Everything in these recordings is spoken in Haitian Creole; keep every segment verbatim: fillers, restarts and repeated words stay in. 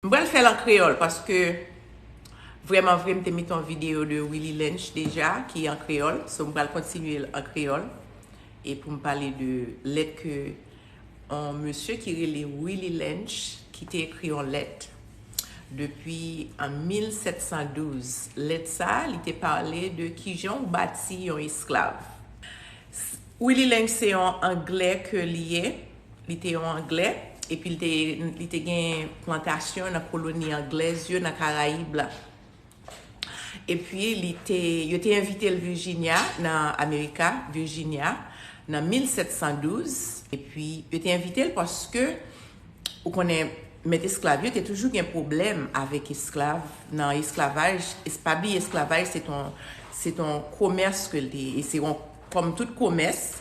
Mwen pral fè l an kreyòl paske vrèman vre m te met yon videyo de Willie Lynch deja ki an kreyòl. So m pral kontinye l an kreyòl e pou m pale de lèt ke yon mesye ki rele Willie Lynch ki te ekri yon lèt depi an mil sèt san douz. Lèt sa a, li te pale de kijan w bati yon esklav. Willie Lynch se yon Anglè ke li ye. Li te yon Anglè, epi li te, li te gen plantasyon nan koloni anglèz yo nan Karayib la. Epi li te, yo te envite l Virginia, nan Amerika, Virginia, nan mil sèt san douz. Epi yo te envite l paske, ou konnen, mèt esklav yo te toujou gen pwoblèm avèk esklav nan esklavaj. Es-, pa bliye, esklavaj se t on, se t on komès ke l te ye. E se yon, kòm tout komès,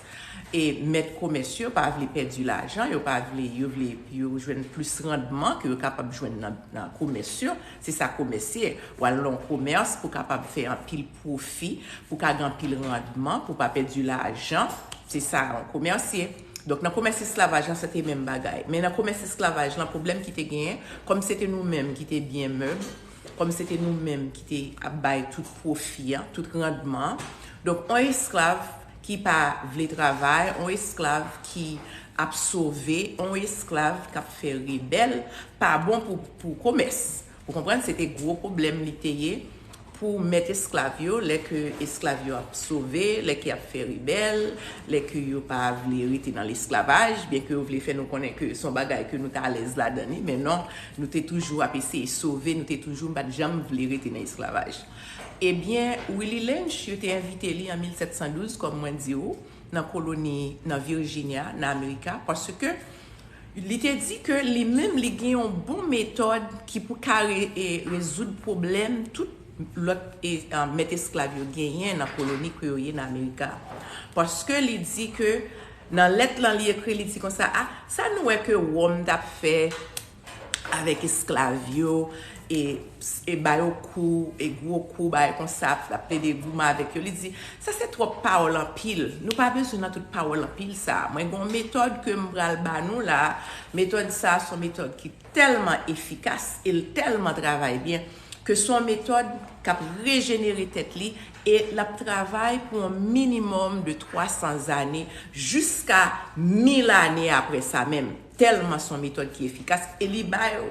e mèt komès yo pa vle pèdi lajan, yo pa vle, yo vle yo jwenn plis randman ke yo kapab jwenn nan, nan komès yo. Se sa komès ye. W al nan yon komès pou kapab fè anpil pwofi, pou ka gen anpil randman, pou pa pèdi lajan. Se sa yon komès ye. Donk, nan komès esklavaj lan, se te menm bagay. Men nan komès esklavaj lan, pwoblèm ki te genyen, kòm se te nou menm ki te byen mèb, kòm se te nou menm ki te ap bay tout pwofi an, tout randman an, donk, yon esklav ki pa vle travay, yon esklav ki ap sove, yon esklav k ap fè rebèl, pa bon pou, pou komès. Ou konprann? Se te gwo pwoblèm li te ye pou mèt esklav yo, lè ke esklav yo ap sove, lè ke y ap fè rebèl, lè ke yo pa vle rete nan lesklavaj, byen ke yo vle fè nou konnen ke se yon bagay ke nou t alèz ladan li, men non, nou te toujou ap eseye sove, nou te toujou, nou pa t janm vle rete nan esklavaj. Ebyen, Willie Lynch, yo te envite li an mil sèt san douz, kòm mwen di w, nan koloni, nan Virginia, nan Amerika, paske li te di ke li menm, li gen yon bon metòd ki pou ka re-, e, rezoud pwoblèm tout lòt, e, a, mèt esklav yo genyen nan koloni ke yo ye nan Amerika. Paske li di ke nan lèt lan li ekri, li di konsa, a, sa nou wè ke Wòm t ap fè avèk esklav yo, e, e ba yo kou, e gwo kou, bagay konsa, ap plede goumen avèk yo. Li di, sa se twòp pawòl anpil. Nou pa bezwen nan tout pawòl anpil sa. Mwen gen yon metòd ke m pral ba nou la. Metòd sa, se yon metòd ki tèlman efikas e l tèlman travay byen ke se yon metòd k ap rejenere tèt li e l ap travay pou yon minimòm de twa san zane jiska mil ane apre sa menm. Tèlman se yon metòd ki efikas e li ba yo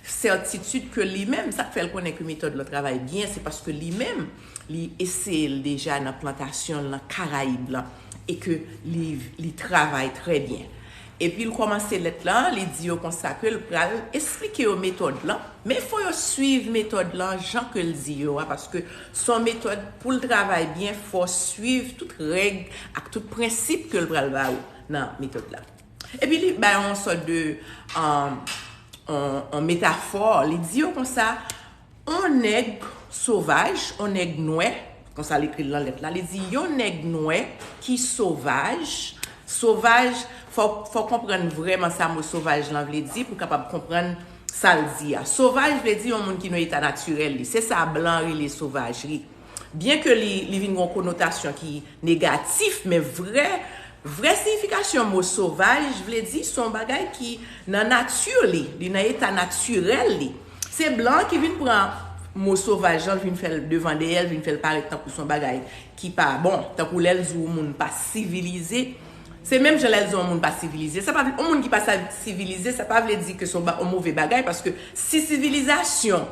sètitid ke li menm, sa k fè l konnen ke metòd lan travay byen, se paske li menm, li eseye l deja nan plantasyon l nan Karayib lan e ke li, li travay trè byen. Epi l kòmanse lèt lan, li di yo konsa ke l pral esplike yo metòd lan, men fò yo swiv metòd lan jan ke l di yo a, paske se yon metòd pou l travay byen, fò w swiv tout règ ak tout prensip ke l pral ba ou nan metòd la. Epi li bay yon sòt de, um, yon, yon metafò, li di yo konsa, yon nèg sovaj, yon nèg nwè, konsa l ekri l nan lèt la, li di yon nèg nwè ki sovaj, sovaj, fò, fò konprann vrèman sa mo sovaj lan vle di pou kapab konprann sa l di a. Sovaj vle di yon moun ki nan eta natirèl li. Se sa blan rele sovajri. Byen ke li, li vin gen yon konotasyon ki negatif, men vrè, vrè siyifikasyon mo sovaj vle di se yon bagay ki nan nati li, li nan eta natirèl li. Se blan ki vin pran mo sovaj lan, vin fè l devan dèyè l, vin fè l parèt tankou se yon bagay ki pa bon, tankou lè l di yon moun pa sivilize. Se menm jan lè l di yon moun pa sivilize. Sa pa vle, yon moun ki pa sa-, sivilize, sa pa vle di ke se yon ba-, yon move bagay, paske si sivilizasyon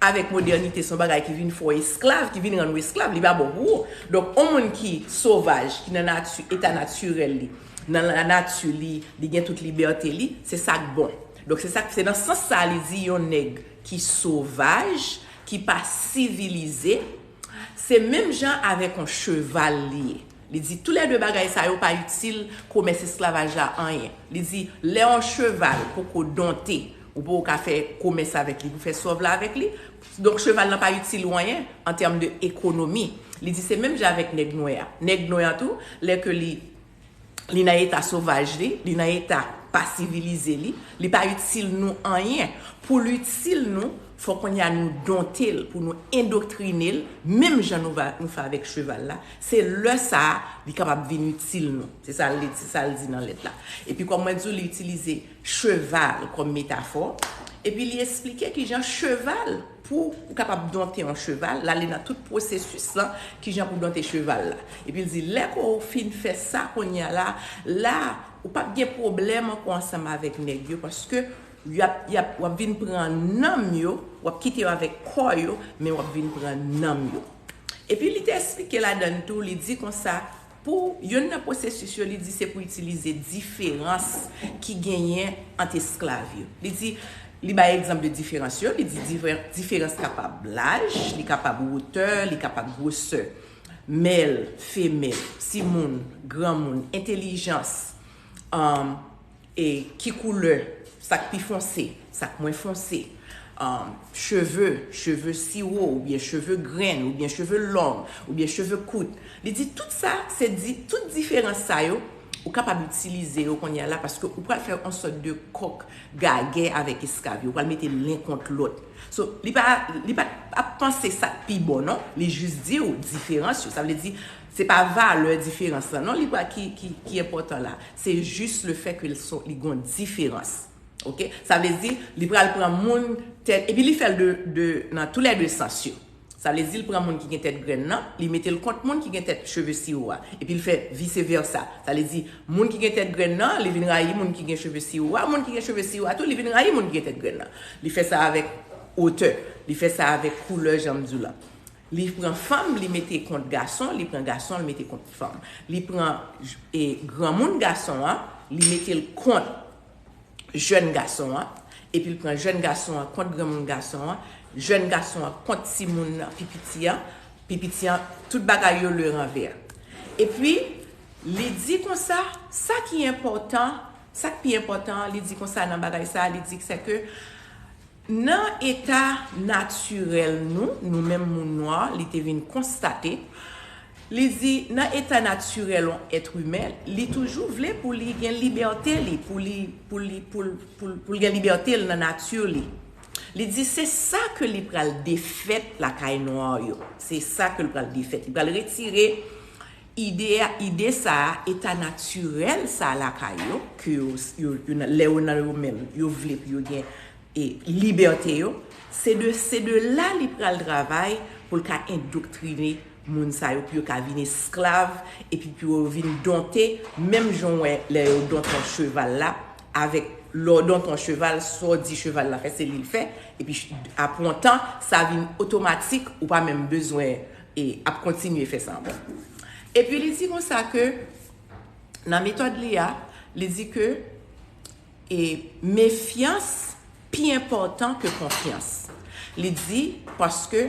avèk modènite se yon bagay ki vin fè w esklav, ki vin rann ou esklav, li pa bon pou ou. Donk, yon moun ki sovaj, ki nan nati, eta natirèl li, nan lanati li, li gen tout libète li, se sa k bon. Donk, se sa, se nan sans sa li di yon nèg ki sovaj, ki pa sivilize, se menm jan avèk yon cheval li ye. Li di, toulède bagay sa yo pa itil komès esklavaj la anyen. Li di, lè yon cheval poko donte, ou poko ka fè komès avèk li, pou fè sòv la avèk li. Donk, cheval lan pa itil ou anyen an tèm de ekonomi. Li di, se menm jan avèk nèg nwè a. Nèg nwè a tou, lè ke li, li nan eta sovaj li, li nan eta pa sivilize li, li pa itil nou anyen. Pou l itil nou, fò kounye a nou donte l, pou nou endoktrine l, menm jan nou va, nou fè avèk cheval la. Se lè sa a, li kapab vin itil nou. Se sa l, se sa l di nan lèt la. Epi, kòm mwen di w, li itilize cheval kòm metafò. Epi li eksplike kijan cheval, pou ou kapab donte yon cheval, l ale nan tout pwosesis lan, kijan pou donte cheval la. Epi l di, lè ke w fin fè sa kounye a la, la, ou p ap gen pwoblèm ankò ansanm avèk nèg yo, paske y ap, y ap, w ap vin pran nanm yo, w ap kite yo avèk kò yo, men w ap vin pran nanm yo. Epi li te eksplike ladan l tou, li di konsa, pou youn nan pwosesis yo, li di se pou itilize diferans ki genyen ant esklav yo. Li di, li bay egzanp de diferans yo, li di dife-, diferans kapab laj, li kapab wotè, li kapab gwosè, mèl, femèl, timoun, granmoun, entèlijans, um, e ki koulè, sa k pi fonse, sa k mwen fonse, um, cheve, cheve siwo, oubyen cheve grenn, oubyen cheve long, oubyen cheve kout. Li di tout sa, se di, tout diferans sa yo, ou kapab itilize yo kounye a la, paske ou pral fè yon sòt de kòk gagè avèk esklav yo, ou pral mete len kont lòt. So, li pa, li pa ap panse sa k pi bon, non. Li jis di w diferans yo. Sa vle di, se pa valè diferans lan, non, li pa ki, ki, ki enpòtan la. Se jis le fè ke l son, li gon diferans. Oke? Sa vle di, li pral pran moun tèt, epi li fè l de, de, nan tou lè de sans yo. Sa vle di, l pran moun ki gen tèt grenn nan, li mete l kont moun ki gen tèt cheve siwo a. Epi l fè vise vèsa. Sa vle di, moun ki gen tèt grenn nan, li vin rayi moun ki gen cheve siwo a, moun ki gen cheve siwo a tou, li vin rayi moun ki gen tèt grenn nan. Li fè sa avèk wotè, li fè sa avèk koulè, jan m di w la. Li pran fanm, li mete kont gason, li pran gason, li mete kont fanm. Li pran, e, granmoun gason an, li mete l kont jèn gason an, epi l pran jèn gason an kont granmoun gason an, jèn gason an kont timoun nan, pi piti an, pi piti an, tout bagay yo le ranvè. Epi, li di konsa, sa ki enpòtan, sa k pi enpòtan, li di konsa nan bagay sa, li di se ke nan eta natirèl nou, nou menm moun nwa, li te vin konstate, li di, nan eta natirèl yon èt imen, li toujou vle pou li gen libète li, pou li, pou li, pou l, pou l, pou l gen libète l nan nati li. Li di, se sa ke li pral defèt lakay nwa yo. Se sa ke l pral defèt. Li pral retire ide a, ide sa a, eta natirèl sa a lakay yo, ke yo, yo, yo nan, lè yo nan yo menm, yo vle pou yo gen e libète yo, se de, se de la li pral travay pou l ka endoktrine moun sa yo, pou yo ka vin esklav, epi pou yo vin donte, menm jan w wè lè yo donte yon cheval la, avèk lè w donte yon cheval, sa w di cheval la fè, se li l fè, epi ch-, apre yon tan, sa vin otomatik, ou pa menm bezwen e ap kontinye fè sa ankò. Epi li di konsa ke, nan metòd li a, li di ke e mefyans pi enpòtan ke konfyans. Li di, paske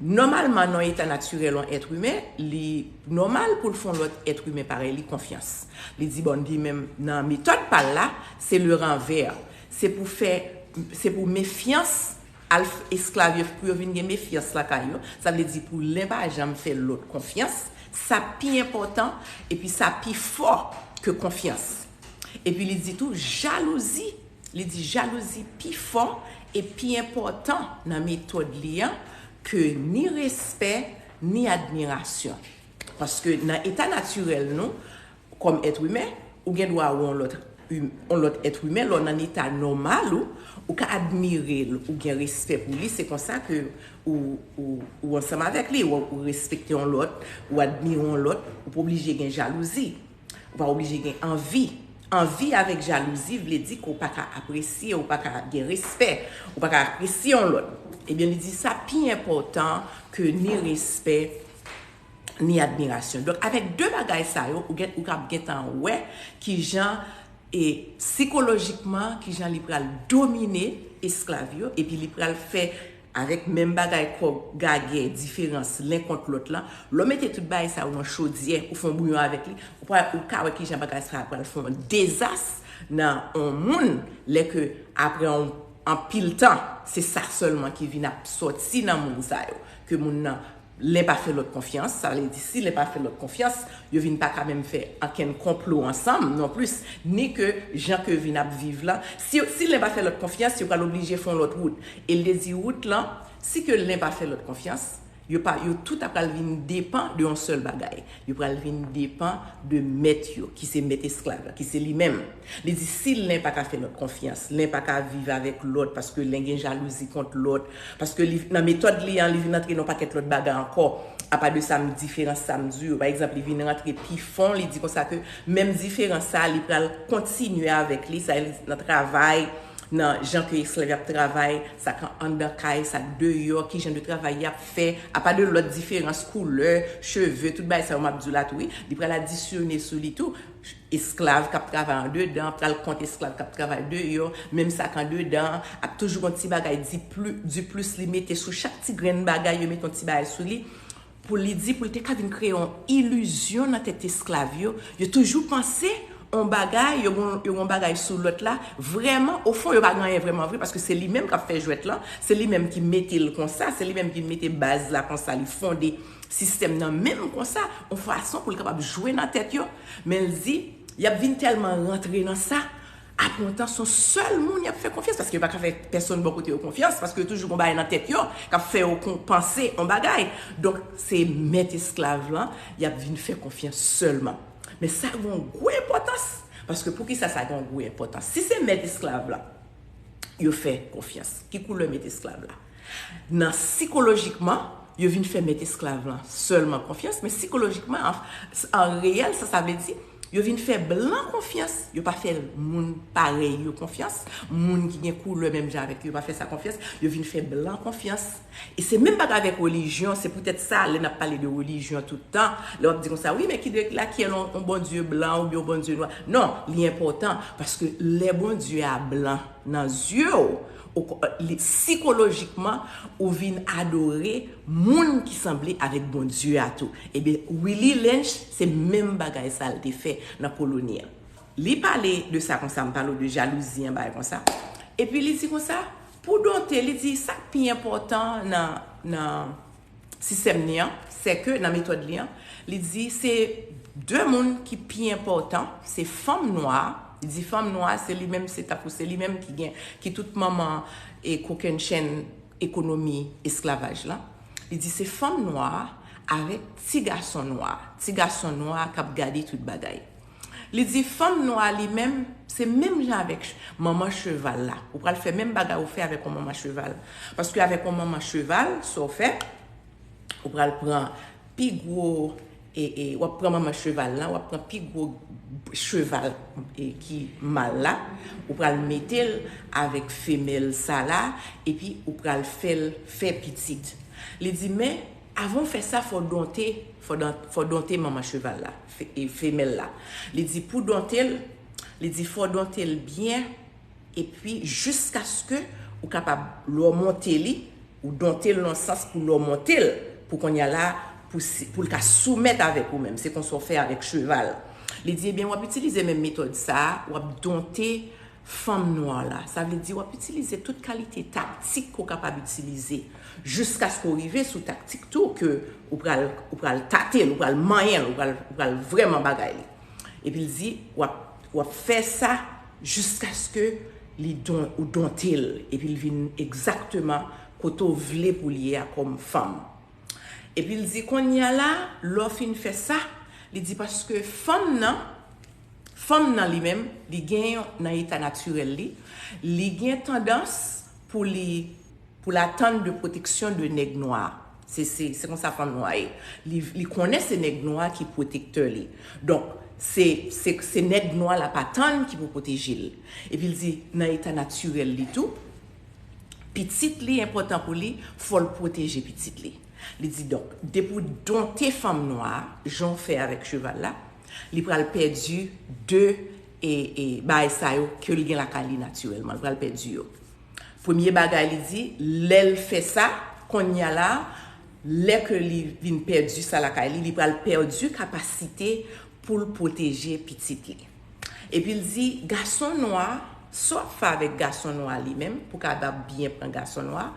nòmalman, nan eta natirèl yon èt imen, li nòmal pou l fè yon lòt èt imen parèy li konfyans. Li di, bon, li menm, nan metòd pa l la, se le ranvè. Se pou fè, se pou mefyans al f-, esklav yo, pou yo vin gen mefyans lakay yo. Sa vle di pou len pa janm fè lòt konfyans. Sa pi enpòtan, epi sa pi fò ke konfyans. Epi li di tou, jalouzi. Li di jalouzi pi fò e pi enpòtan nan metòd li an ke ni respè, ni admirasyon. Paske nan eta natirèl nou, kòm èt imen, ou gen dwa wè yon lòt, yon lòt èt imen, lè w nan eta nòmal ou, ou ka admire l, ou gen respè pou li, se konsa ke ou, ou, ou ansanm avèk li, ou, ou respekte yon lòt, ou admire yon lòt, ou pa oblije gen jalouzi. Ou pa oblije gen anvi. Anvi avèk jalouzi vle di ke w pa ka apresye, ou pa ka gen respè, ou pa ka apresye yon lòt. Ebyen, li di sa pi enpòtan ke ni respè, ni admirasyon. Donk, avèk de bagay sa yo, ou gen, ou kab gentan wè kijan, e sikolojikman, kijan li pral domine esklav yo, epi li pral fè avèk menm bagay kòk, gagè, diferans, len kont lòt lan, lè w mete tout bagay sa yo nan chodyè, ou fè yon bouyon avèk li, ou pral, ou ka wè kijan bagay sa pral fè yon dezas nan yon moun, lè ke apre yon anpil tan, se sa sèlman ki vin ap sòti nan moun sa yo, ke moun nan, len pa fè lòt konfyans, sa vle di si len pa fè lòt konfyans, yo vin pa ka menm fè ankenn konplo ansanm non plis, ni ke jan ke yo vin ap viv lan. Si, si len pa fè lòt konfyans, yo pral oblije fè yon lòt wout. E l te di wout lan, si ke len pa fè lòt konfyans, Yo pa, yo tout ap pral vin depan de yon sèl bagay. Yo pral vin depan de mèt yo, ki se mèt esklav la, ki se li menm. Li di, si len pa ka fè lòt konfyans, len pa ka viv avèk lòt, paske len gen jalouzi kont lòt, paske li, nan metòd li an, li vin antre nan pakèt lòt bagay ankò. Apa de sa, m diferans sa m di yo. Pa egzanp, li vin rantre pi fon, li di konsa ke menm diferans sa, li pral kontinye avèk li, sa nan travay, nan jan ke esklav y ap travay, sa k anndan kay, sa k deyò, ki jan de travay y ap fè, apa de lòt diferans koulè, cheve, tout bagay sa yo m ap di w la tou, wi, li pral adisyone sou li tou. Esklav k ap travay andedan pral kont esklav k ap travay deyò, menm sa k andedan ap toujou gon ti bagay di pli, di plis li mete sou chak ti grenn bagay, yo mete yon ti bagay sou li. Pou li di, pou l te ka vin kreye yon ilizyon nan tèt esklav yo. Yo toujou panse yon bagay, yo gon, yo gon bagay sou lòt la. Vrèman, ofon, yo pa gen anyen vrèman vre, paske se li menm k ap fè jwèt lan, se li menm ki mete l konsa, se li menm ki mete baz la konsa, li fonde sistèm nan menm konsa, yon fason pou l kapab jwe nan tèt yo. Men l di, y ap vin tèlman rantre nan sa, apre yon tan, se yon sèl moun y ap fè konfyans, paske yo pa ka fè pèsonn bò kote yo konfyans, paske yo toujou gon bagay nan tèt yo k ap fè yo kon-, panse yon bagay. Donk, se mèt esklav lan, y ap vin fè konfyans sèlman. Men sa gen yon gwo enpòtans, paske poukisa sa gen yon gwo enpòtans? Si se mèt esklav lan, yo fè konfyans. Ki koulè mèt esklav la? Nan sikolojikman, yo vin fè mèt esklav lan sèlman konfyans, men sikolojikman, an, an reyèl, sa, sa vle di, yo vin fè blan konfyans, yo pa fè moun parèy yo konfyans, moun ki gen koulè menm jan avèk yo, yo pa fè sa konfyans, yo vin fè blan konfyans. E se menm bagay avèk relijyon, se poutèt sa, lè n ap pale de relijyon tout tan, lè w ap di konsa, wi, men ki de, lakèl yon, yon Bondye blan oubyen yon Bondye nwa. Non, li enpòtan, paske lè Bondye a blan nan zye w, ou ko-, li, sikolojikman, ou vin adore moun ki sanble avèk Bondye a tou. Ebyen, Willie Lynch, se menm bagay sa l te fè nan koloni an. Li pale de sa konsa, m pale w de jalouzi an, bagay konsa. Epi li di konsa, pou donte, li di sa k pi enpòtan nan, nan sistèm li an, se ke nan metòd li an, li di se de moun ki pi enpòtan, se fanm nwa, li di fanm nwa, se li menm, se tankou se li menm ki gen, ki tout manman e kokennchenn ekonomi esklavaj lan. Li di se fanm nwa avèk ti gason nwa, ti gason nwa k ap gade tout bagay. Li di fanm nwa li menm, se menm jan avèk ch-, manman cheval la. Ou pral fè menm bagay ou fè avèk yon manman cheval. Paske avèk yon manman cheval, sa w fè, ou pral pran pi gwo, e, e, w ap pran manman cheval lan, w ap pran pi gwo cheval, e, ki mal la, ou pral mete l avèk femèl sa la, epi ou pral fè l fè pitit. Li di, men, avan w fè sa, fò w donte, fò w don-, fò w donte manman cheval la, fe-, e, femèl la. Li di, pou donte l, li di, fò w donte l byen, epi jiskaske ou kapab, lè w monte li, ou donte l nan sans pou lè w monte l, pou kounye a la, pou si, pou l ka soumèt avèk ou menm. Se konsa w fè avèk cheval. Li di, ebyen, w ap itilize menm metòd sa a, w ap donte fanm nwa la. Sa vle di w ap itilize tout kalite taktik ke w kapab itilize jiskaske w rive sou taktik tou ke ou pral, ou pral tate l, ou pral manyen l, ou pral, ou pral vrèman bagay li. Epi l di, w ap, w ap fè sa jiskaske li don, ou donte l, epi l vin egzakteman kote w vle pou l ye a kòm fanm. Epi l di, kounye a la, lè w fin fè sa, li di paske fanm nan, fanm nan li menm, li gen yon, nan eta natirèl li, li gen tandans pou li, pou l atann de pwoteksyon de nèg nwa. Se, se, se konsa fanm nwa ye. Li, li konnen se nèg nwa ki pwotektè li. Donk, se, se, se nèg nwa l ap atann ki pou pwoteje l. Epi l di, nan eta natirèl li tou, pitit li enpòtan pou li, fò l pwoteje pitit li. Li di, donk, depi w donte fanm nwa a, jan w fè avèk cheval la, li pral pèdi de, e, e, bagay sa yo ke l gen lakay li natirèlman. Li pral pèdi yo. Premye bagay li di, lè l fè sa, kounye a la, lè ke li vin pèdi sa lakay li, li pral pèdi kapasite pou l pwoteje pitit li. Epi l di, gason nwa, sa w ap fè avèk gason nwa li menm, pou w kapab byen pran gason nwa,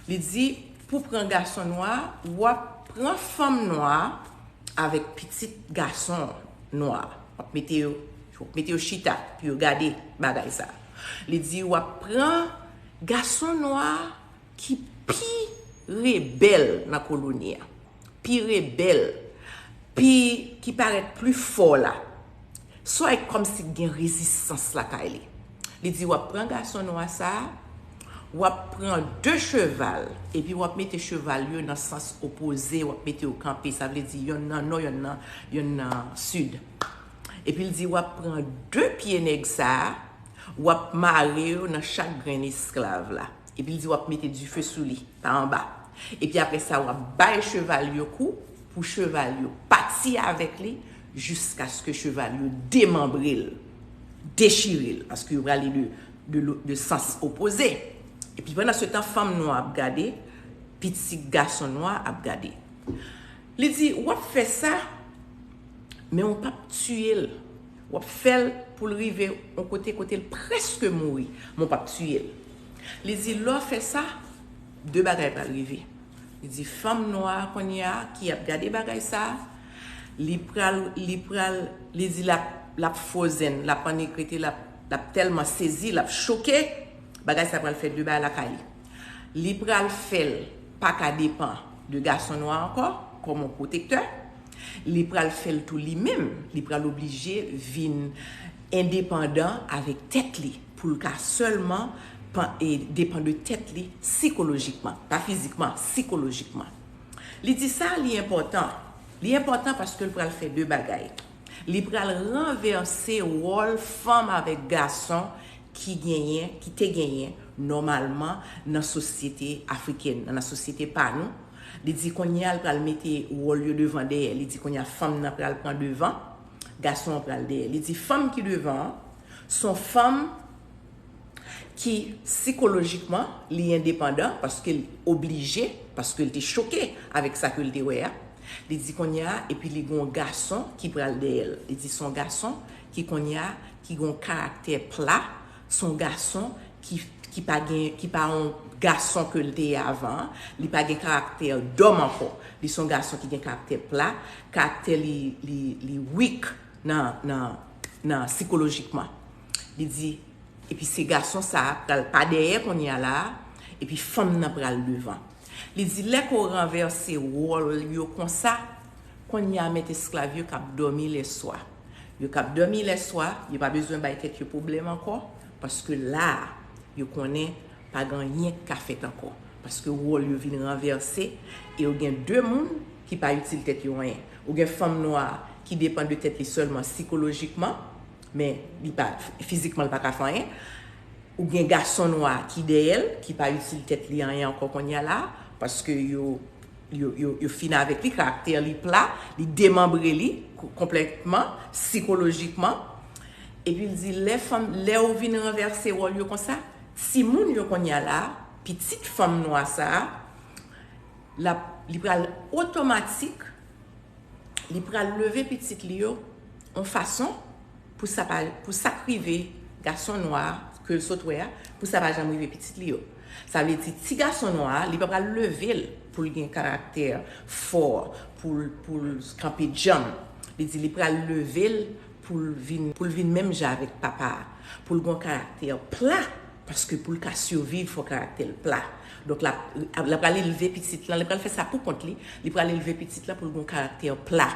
li di, pou pran gason nwa, w ap pran fanm nwa avèk pitit gason nwa. W ap mete yo, w ap mete yo chita pou yo gade bagay sa. Li di, w ap pran gason nwa ki pi rebèl nan koloni a, pi rebèl, pi, ki parèt pi fò la, sa w wè kòmsi gen rezistans lakay li. Li di, w ap pran gason nwa sa a, w ap pran de cheval, epi w ap mete cheval yo nan sans opoze, w ap mete yo kanpe, sa vle di yonn nan nò, yonn nan, yonn nan sid. Epi l di, w ap pran de pye nèg sa a, w ap mare yo nan chak grenn esklav la. Epi l di, w ap mete dife sou li, pa anba. Epi apre sa, w ap bay cheval yo kou, pou cheval yo pati avèk li, jiskaske cheval yo demanbre l, dechire l, paske yo prale de, de, de sans opoze. Epi pandan se tan, fanm nwa ap gade, pitit gason nwa ap gade. Li di, w ap fè sa, men w p ap tiye l. W ap fè l pou l rive yon kote, kote l prèske mouri, men w p ap tiye l. Li di, lè w fè sa, de bagay pral rive. Li di, fanm nwa a kounye a, ki ap gade bagay sa a, li pral, li pral, li di l ap, l ap frozen, l ap annik rete, l ap, l ap tèlman sezi, l ap choke, bagay sa pral fè de bagay lakay li. Li pral fè l pa ka depan de gason nwa ankò, kòm yon pwotektè. Li pral fè l tou li menm, li pral oblije vin endepandan avèk tèt li, pou l ka sèlman pan-, e, depan de tèt li sikolojikman, pa fizikman, sikolojikman. Li di sa, li enpòtan. Li enpòtan paske l pral fè de bagay. Li pral ranvèse wòl fanm avèk gason ki genyen, ki te genyen nòmalman nan sosyete afrikèn, nan sosyete pa nou. Li di kounye a, l pral mete wòl yo devan dèyè. Li di kounye a, fanm nan pral pran devan, gason an pral dèyè. Li di fanm ki devan an, se yon fanm ki sikolojikman, li endepandan, paske l oblije, paske l te choke avèk sa ke l te wè a. Li di kounye a, epi li gen yon gason ki pral dèyè l. Li di se yon gason ki kounye a, ki gen yon karaktè pla, se yon gason ki, ki pa gen, ki pa yon gason ke l te ye avan an. Li pa gen karaktè dòm ankò. Li se yon gason ki gen karaktè pla, karaktè li, li, li weak nan, nan, nan sikolojikman. Li di, epi se gason sa a pral pa dèyè kounye a la a, epi fanm nan pral devan. Li di, lè ke w ranvèse wòl yo konsa, kounye a mèt esklav yo k ap dòmi lèswa. Yo k ap dòmi lèswa, yo pa bezwen bay tèt yo pwoblèm ankò, paske la a, yo konnen pa gen anyen k ka fèt ankò. Paske wòl yo vin ranvèse, e yo gen de moun ki pa itil tèt yo anyen. Ou gen fanm nwa ki depann de tèt li sèlman sikolojikman, men li pa, fizikman, li pa ka fè anyen. Ou gen gason nwa ki dèyè l, ki pa itil tèt li anyen ankò kounye a la, paske yo, yo, yo, yo fin avèk li, karaktè li pla, li demanbre li ko-, konplètman, sikolojikman. Epi l di, lè fanm, lè ou vin ranvèse wòl yo konsa, timoun yo kounye a la, pitit fanm nwa sa a, l ap, li pral otomatik, li pral leve pitit li yo yon fason pou sa pa, pou sa k rive gason nwa a ke l sot wè a, pou sa pa janm rive pitit li yo. Sa vle di, ti gason nwa a, li pa pral leve l pou l gen karaktè fò, pou l, pou l kanpe djanm. Li di, li pral leve l pou l vin, pou l vin menm jan avèk papa a, pou l gen yon karaktè pla, paske pou l ka siviv, fò karaktè l pla. Donk, l ap, l ap pral elve pitit lan, li pral fè sa pou kont li, li pral elve pitit lan pou l gen yon karaktè pla.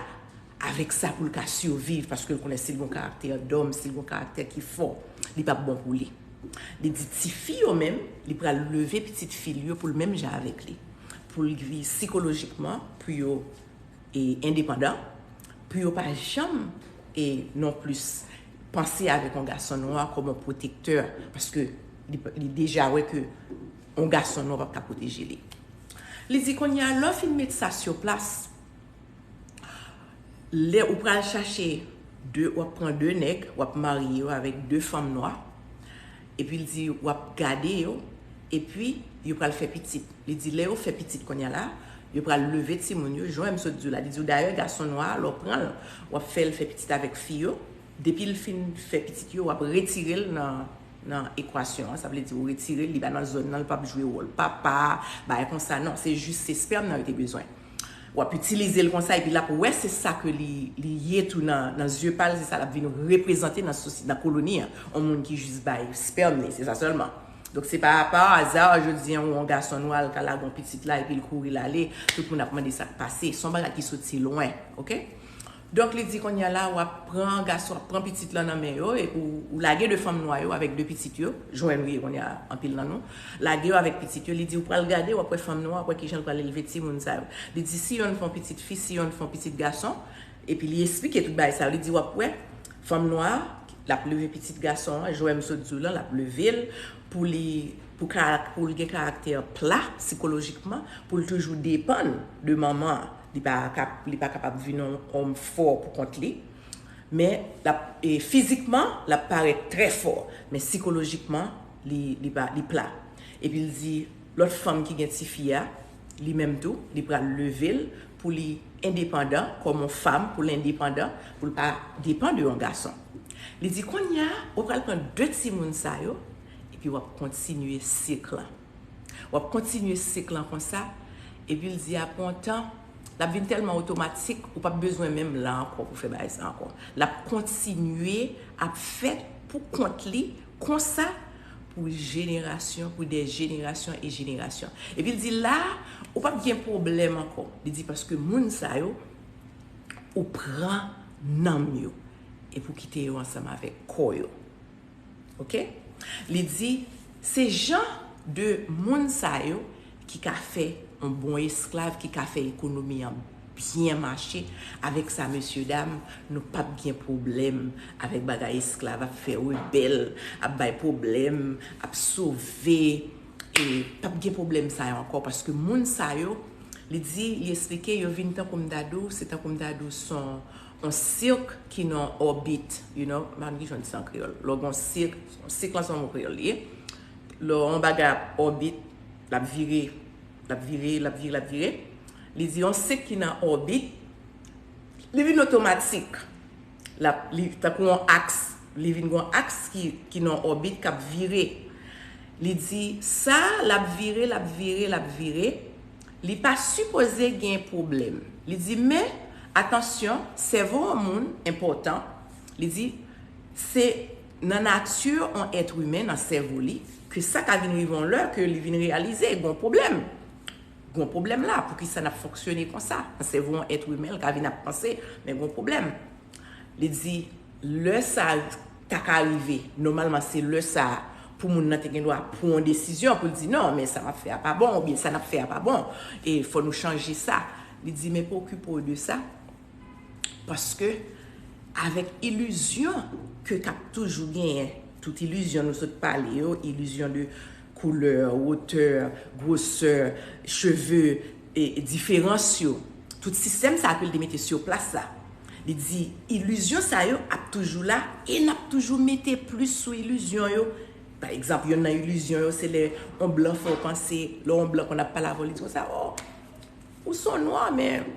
Avèk sa, pou l ka siviv, paske l konnen si l gen yon karaktè dòm, si l gen yon karaktè ki fò, li p ap bon pou li. Li di tifi yo menm, li pral leve pitit fi l yo pou l menm jan avèk li. Pou l vi sikolojikman, pou yo, e, endepandan, pou yo pa janm, e, non plis, panse avèk yon gason nwa kòm yon pwotektè, paske li, li deja wè ke yon gason nwa p ap ka pwoteje li. Li di kounye a, lè w fin met sa sou plas, lè ou pral chache de, w ap pran de nèg, w ap marye yo avèk de fanm nwa, epi l di, w ap gade yo, epi yo pral fè pitit. Li di, lè yo fè pitit kounye a la, yo pral leve timoun yo, jan m sot di w la. Li di w, dayè, gason nwa a, lè w pran l, w ap fè l fè pitit avèk fi yo. Depi l fin fè pitit yo, w ap retire l nan, nan ekwasyon an. Sa vle di, ou retire l, li pa nan zòn nan, li p ap jwe wòl papa, bagay konsa. Non, se jis se spèm nan yo te bezwen. W ap itilize l konsa, epi l ap wè se sa ke li, li ye tou nan, nan zye pa l, se sa l ap vin reprezante nan sosi-, nan koloni an. Yon moun ki jis bay spèm li, se sa sèlman. Donk, se pa pa aza, jodi a, yon gason nwa al ka lage yon pitit la, epi l kouri l ale, tout moun ap mande sa k pase. Se yon bagay ki soti lwen, oke? Donk, li di kounye a la, w ap pran gason, w ap pran pitit lan nan men yo, epi w, w lage de fanm nwa yo avèk de pitit yo, jwenn ou ye kounye a, anpil nan nou, lage yo avèk pitit yo, li di w pral gade, w ap wè fanm nwa, w ap wè kijan l pral elve timoun sa yo. Li di si yonn fè yon pitit fi, si yonn fè yon pitit gason, epi li esplike tout bagay sa yo, li di w ap wè, fanm nwa a, l ap leve pitit gason an, jan m sot di w lan, l ap leve l pou li, pou karak-, pou l gen karaktè pla sikolojikman, pou l toujou depann de manman an. Li pa ka, li pa kapab vin yon òm fò pou kont li. Men, l ap, e, fizikman, l ap parèt trè fò. Men sikolojikman, li, li pa, li pla. Epi l di, lòt fanm ki gen tifi a, li menm tou, li pral leve l pou li endepandan, kòm yon fanm, pou l endepandan, pou l pa depann de yon gason. Li di, kounye a, ou pral pran de timoun sa yo, epi w ap kontinye sik lan. W ap kontinye sik lan konsa, epi l di, apre yon tan, l ap vin tèlman otomatik, ou p ap bezwen menm la ankò pou fè bagay sa ankò. L ap kontinye ap fèt pou kont li, konsa, pou jenerasyon, pou dè jenerasyon e jenerasyon. Epi l di, la, ou p ap gen pwoblèm ankò. Li di, paske moun sa yo, ou pran nanm yo, epi w kite yo ansanm avèk kò yo. Oke? Li di, se jan de moun sa yo ki ka fè yon bon esklav, ki ka fè ekonomi an byen mache. Avèk sa, mesye dam, nou p ap gen pwoblèm avèk bagay esklav ap fè rebèl, ap bay pwoblèm, ap sove, e p ap gen pwoblèm sa yo ankò, paske moun sa yo, li di, li esplike, yo vin tankou m ta di w, se tankou m ta di w, se yon, yon sik ki nan òbit, you know, m pa konn kijan w di sa an kreyòl. Lè w gen yon sik, yon sik lan se yon mo kreyòl li ye. Lè yon bagay ap òbit, l ap vire, l ap vire, l ap vire, l ap vire. Li di yon sik ki nan òbit, li vin otomatik. L ap, li, tankou yon aks, li vin gen yon aks ki, ki nan òbit k ap vire. Li di, sa, l ap vire, l ap vire, l ap vire. Li pa sipoze gen pwoblèm. Li di, men, atansyon, sèvo yon moun enpòtan. Li di, se nan nati yon èt imen, nan sèvo li, ke sa ka vin rive yon lè ke li vin reyalize gen yon pwoblèm. Gen yon pwoblèm la, poukisa n ap fonksyone konsa? Nan sèvo yon èt imen, l ka vin ap panse, men gen yon pwoblèm. Li di, lè sa ta ka rive, nòmalman se lè sa pou moun nan te gen dwa pran yon desizyon pou l di, non, men sa m ap fè a pa bon, oubyen sa n ap fè a pa bon, e fò nou chanje sa. Li di, men pa okipe w de sa, paske avèk ilizyon ke k ap toujou genyen, tout ilizyon nou sot pale yo, ilizyon de koulè, wotè, gwosè, cheve, e, e diferans yo, tout sistèm sa ke l te mete sou plas la. Li di, ilizyon sa yo ap toujou la, e n ap toujou mete plis sou ilizyon yo. Pa egzanp, yonn nan ilizyon yo, se lè yon blan fè w panse, lè yon blan konn ap pale avè w, li di konsa, oh, ou se yon nwa, men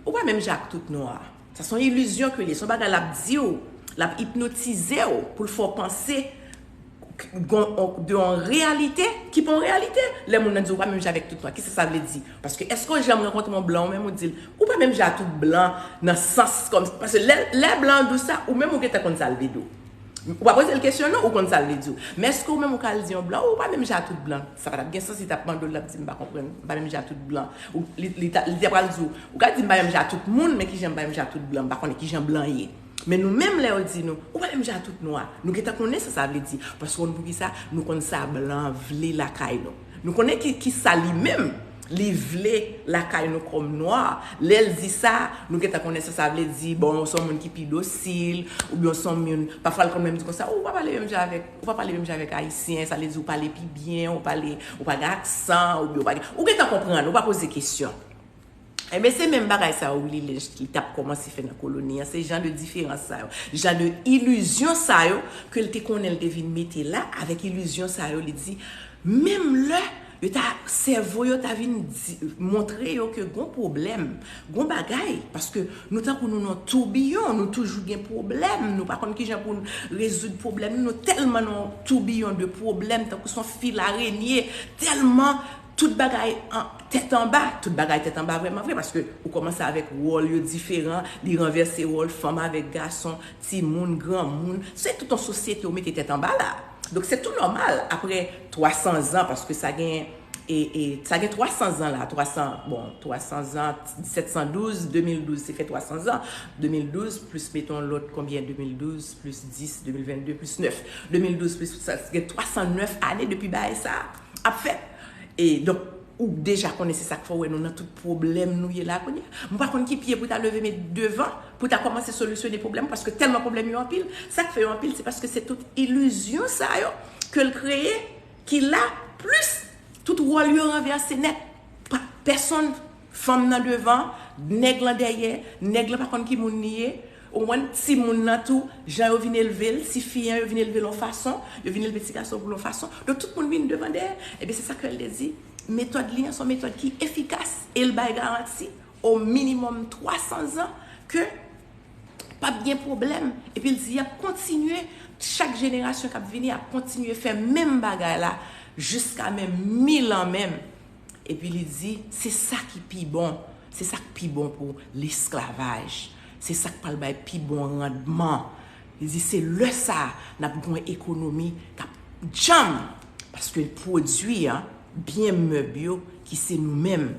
ou pa menm jan ak tout nwa. Sa se yon ilizyon ke li ye, se yon bagay l ap di w, l ap ipnotize w pou l fè w panse de yon reyalite ki pa yon reyalite. Lè moun nan di w pa menm jan avèk tout nwa, kisa sa vle di? Paske èske w janm rankontre yon blan ou menm ou di l, ou pa menm jan ak tout blan nan sans kòm, paske lè, lè blan an di w sa, ou menm ou gentan konn sa l vle di w. Ou pa poze l kesyon non, ou konn sa l vle di w. Men èske ou menm ou ka al di yon blan, ou pa menm jan ak tout blan? Sa pa t ap gen sans, li t ap mande w, l ap di, m pa konprann, m pa menm jan ak tout blan. Ou, li, li, ta, li te pral di w, ou ka di, m pa menm jan ak tout moun, men kijan m pa menm jan ak tout blan, m pa konnen kijan blan ye. Men nou menm, lè yo di nou, ou pa menm jan ak tout nwa, nou gentan konnen sa sa vle di. Paske w konn poukisa? Nou konn sa blan an vle lakay nou. Nou konnen ki, ki sa li menm, li vle lakay nou kòm nwa. Lè l di sa, nou gentan konnen sa sa vle di. Bon, ou se yon moun ki pi dosil, oubyen ou se yon moun, pafwa l konn menm di konsa, ou pa pale menm jan avèk, ou pa pale menm jan avèk Ayisyen, sa vle di ou pale pi byen, ou pale, ou pa gen aksan, oubyen ou pa gen, ou gentan konprann, ou pa poze kesyon. Ebyen, se menm bagay sa yo, Willie Lynch, li t ap kòmanse fè nan koloni an. Se jan de diferans sa yo, jan de ilizyon sa yo, ke l te konnen l te vin mete la, avèk ilizyon sa yo, li di, menm lè yo ta, sèvo yo ta vin di, montre yo ke gon pwoblèm, gon bagay, paske nou tankou nou nan toubiyon, nou toujou gen pwoblèm, nou pa konn kijan pou n rezoud pwoblèm, nou tèlman nan toubiyon de pwoblèm, tankou se yon fil arenye, tèlman tout bagay an, tèt anba, tout bagay tèt anba vrèman vre, paske ou kòmanse avèk wòl yo diferan, li ranvèse wòl fanm avèk gason, timoun, granmoun, se tout yon sosyete ou mete tèt anba la. Donk, se tou nòmal, apre twa san zan, paske sa gen, e, e, sa gen twa san zan la, twa san, bon, twa san zan, disèt san douz, de mil douz, se fè twa san zan, de mil douz, plis, meton, lòt, konbyen, de mil douz, plis dis, de mil venn de, plis nèf, de mil douz, plis, sa gen twa san nèf ane depi bagay sa ap fèt. E, donk, ou deja konnen se sa k fè w wè nou nan tout pwoblèm nou ye la kounye a. M pa konn ki pye pou ta leve met devan, pou ta kòmanse solisyone pwoblèm, paske tèlman pwoblèm yo anpil. Sa k fè yo anpil, se paske se tout ilizyon sa yo ke l kreye, ki la, plis tout wòl yo ranvèse nèt. Pa, pèsonn, fanm nan devan, nèg lan dèyè, nèg lan pa konn ki moun li ye, ou konprann, timoun nan tou, jan yo vin elve l, tifi an, yo vin elve l yon fason, yo vin elve ti gason pou l yon fason. Donk, tout moun vin devan dèyè. Ebyen, se sa ke l te di. Metòd li an, se yon metòd ki efikas e l bay garanti o minimòm twa san zan ke p ap gen pwoblèm. Epi l di, y ap kontinye, chak jenerasyon k ap vini ap kontinye fè menm bagay la jiska menm mil an menm. Epi li di, se sa ki pi bon. Se sa k pi bon pou lesklavaj. Se sa k pral bay pi bon randman. Li di, se lè sa a, n ap gen yon ekonomi k ap djanm. Paske pwodui an, byen mèb yo, ki se nou menm,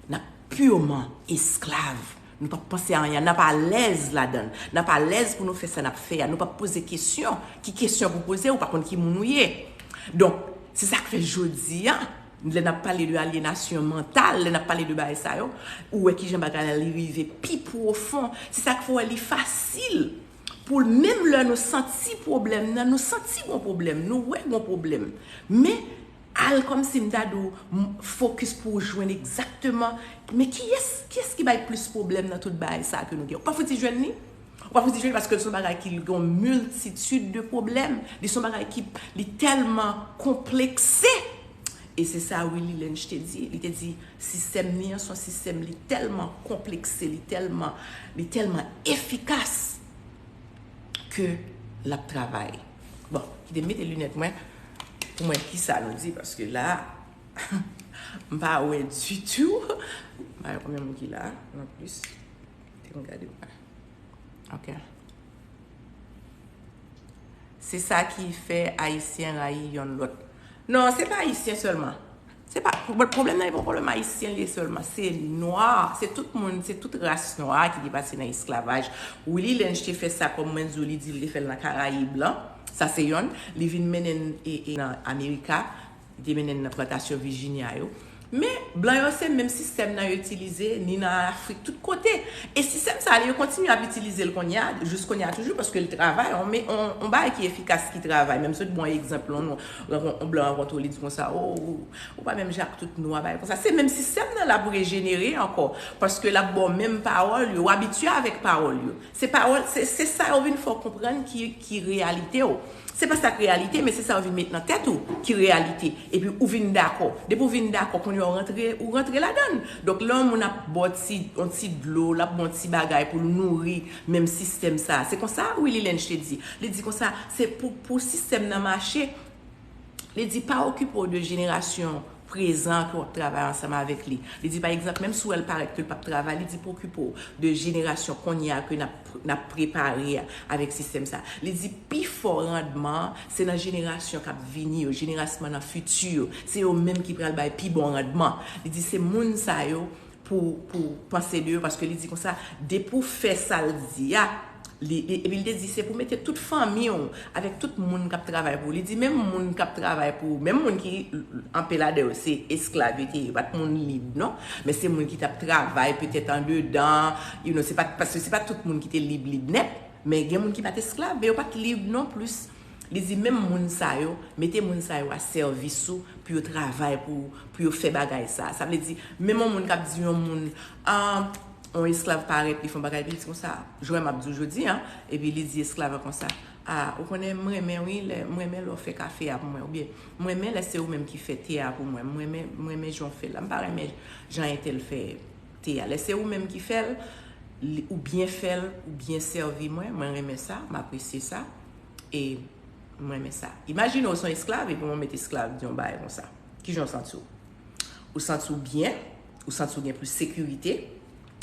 n ap piman esklav. Nou p ap panse a anyen, n ap alèz ladan l. N ap alèz pou nou fè sa n ap fè a. Nou p ap poze kesyon. Ki kesyon pou poze? Ou pa konn ki moun ou ye. Donk, se sa k fè jodi a, lè n ap pale de alyenasyon mantal, lè n ap pale de bagay sa yo, ou wè kijan bagay la li rive pi pwofon. Se sa k fè w wè li fasil pou menm lè nou santi pwoblèm nan, nou santi gon pwoblèm, nou wè gon pwoblèm. Men, al kòmsi m ta di w, m, fokis pou w jwenn egzakteman, men kiyès, kiyès ki bay plis pwoblèm nan tout bagay sa ke nou gen? Ou pa fouti jwenn li. Ou pa fouti jwenn li paske l se yon bagay ki gen yon miltitid de pwoblèm. Li se yon bagay ki, li tèlman konplekse. E se sa Willy Lynch te di. Li te di, sistèm li an se yon sistèm, li tèlman konplekse, li tèlman, li tèlman efikas ke l ap travay. Bon, kite m mete linèt mwen pou m wè kisa nou di, paske la, m pa wè ditou. M pa wè konbyen moun ki la, non plis. Kite m gade mwen. Ok. Se sa ki fè Ayisyen rayi yonn lòt. Non, se pa Ayisyen sèlman. Se pa, pwoblèm nan e pa pwoblèm Ayisyen li ye sèlman. Se nwa, se tout moun, se tout ras nwa ki te pase nan esklavaj. Willy Lynch te fè sa, kòm mwen di w, li di l te fè l nan Karayib lan. Sa se yonn. Li vin mennen n e, e nan Amerika. Li te mennen n nan plantasyon Virginia yo. Men, blan yo se menm sistèm nan yo itilize, ni nan Afrik, tout kote. E sistèm sa a, yo kontinye ap itilize l kounye a, jis kounye a toujou, paske l travay, on, on, on bagay ki efikas, ki travay. Menm sot bon egzanp, on, on, on blan rankontre w, li di konsa, o, ou, ou pa menm jan ak tout nwa, bagay konsa. Se menm sistèm nan l ap rejenere ankò, paske l ap ba w menm pawòl yo, ou abitye avèk pawòl yo. Se pawòl, se, se sa yo vin fè w konprann ki, ki reyalite w. Se pa sa k reyalite, men se sa yo vin met nan tèt ou ki reyalite. Epi ou vin dakò. Depi ou vin dakò, kounye a ou rantre, ou rantre ladan l. Donk, lè yon moun ap ba w ti, yon ti dlo, l ap ba w yon ti bagay pou l nouri menm sistèm sa a. Se konsa Willy Lynch te di. Li di konsa, se pou, pou sistèm nan mache, li di pa okipe w de jenerasyon prezan ke w ap travay ansanm avèk li. Li di, pa egzanp, menm si w wè l parèt ke l p ap travay, li di pa okipe w de jenerasyon kounye a ke n ap, n ap prepare avèk sistèm sa. Li di, pi fò randman an, se nan jenerasyon k ap vini yo, jenerasyon nan fiti yo. Se yo menm ki pral bay pi bon randman. Li di, se moun sa yo pou, pou panse de yo, paske li di konsa, depi w fè sa l di a, li, li, epi li te di, se pou mete tout fanmi w, avèk tout moun k ap travay pou ou. Li di, menm moun k ap travay pou ou, menm moun ki, anpil ladan yo, se esklav yo te ye, yo pa t moun lib, non. Men se moun ki t ap travay, petèt andedan, you know, se pa, paske se pa tout moun ki te lib, lib nèt, men gen moun ki pa t esklav, men yo pa t lib non plis. Li di, menm moun sa yo, mete moun sa yo a sèvis ou, pou yo travay pou, pou yo fè bagay sa. Sa vle di, menm yon moun k ap di yon moun, ah, yon esklav parèt, li fè yon bagay, epi li di konsa, jan m ap di w jodi a, epi li di esklav la konsa, ah, ou konnen, m renmen, wi, lè, m renmen lè w fè kafe a pou mwen, oubyen, m renmen lè se ou menm ki fè te a pou mwen, m renmen, m renmen jan w fè l la, m pa renmen jan entèl fè te a. Lè se ou menm ki fè l, li, ou byen fè l, ou byen sèvi mwen, mwen renmen sa, m apresye sa. E m renmen sa. Imajine w se yon esklav, epi w met esklav di yon bagay konsa. Kijan w santi w? Ou santi w byen, ou santi w gen plis sekirite.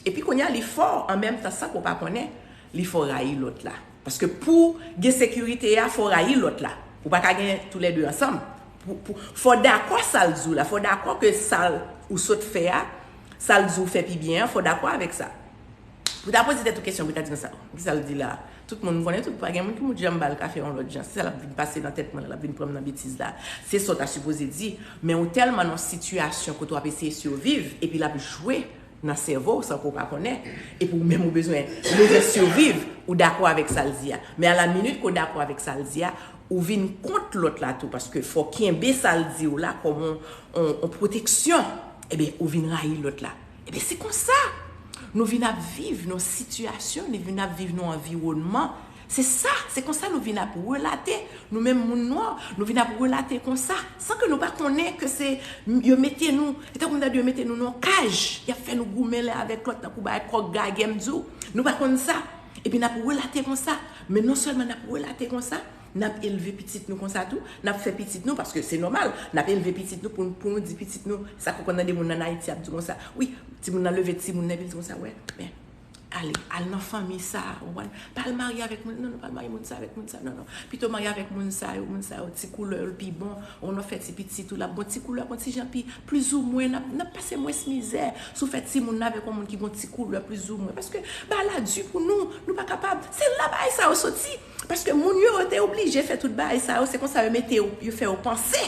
Epi kounye a, li fè w, an menm tan, san ke w pa konnen, li fè w rayi lòt la. Paske pou gen sekirite a, fò w rayi lòt la. Ou pa ka gen toulède ansanm. Pou, pou, fò w dakò sa l di w la, fò w dakò ke sa l, ou sot fè a, sa l di w fè pi byen an, fò w dakò avèk sa. Pou ta poze tèt ou kesyon, pou ta di konsa, kisa l di la? Tout moun konnen tout, pa gen moun ki mout janm ba l kafe yon lòt jan. Se sa l ap vin pase nan tèt mwen, l ap vin pran m nan betiz la. Se sa w ta sipoze di, men ou tèlman nan yon sitiyasyon kote w ap eseye siviv, epi l ap jwe nan sèvo w san ke w pa konnen, epi ou menm ou bezwen leve siviv, ou dakò avèk sa l di a. Men a la minit ke w dakò avèk sa l di a, ou vin kont lòt la tou, paske fò w kenbe sa l di w la kòm yon, yon, yon pwoteksyon. Ebyen, ou vin rayi lòt la. Ebyen, se konsa. Nou vin ap viv nan sitiyasyon, nou vin ap viv nan anviwònman. Se sa, se konsa nou vin ap relate, nou menm moun nwa, nou vin ap relate konsa, san ke nou pa konnen ke se yo mete nou, e tankou m ta di yo mete nou nan yon kaj, y ap fè nou goumen lè avèk lòt, tankou bay kòk gagè m di w, nou pa konn sa. Epi n ap relate konsa, men non sèlman n ap relate konsa, n ap elve pitit nou konsa tou, n ap fè pitit nou, paske se nòmal, n ap elve pitit nou pou, pou nou di pitit nou, sa ke w konn tande moun ann Ayiti ap di konsa, wi, timoun nan leve timoun nan, epi l di konsa, wè, men, ale, al nan fanmi sa, ou konprann? Pa al marye avèk moun, non, non, pa al marye moun sa avèk moun sa, non, non. Pito marye avèk moun sa yo, moun sa yo, ti koulè yo, l pi bon, ou nan fè ti pitit ou, l ap bon, ti koulè, bon, ti jan pi, plizoumwen, n ap, n ap pase mwens mizè. Si w fè timoun nan avèk yon moun ki gon ti koulè, plizoumwen. Paske, bagay la di pou nou, nou pa kapab. Se la bagay sa yo soti. Paske moun yo, yo te oblije fè tout bagay sa yo, se konsa yo mete yo, yo fè yo panse.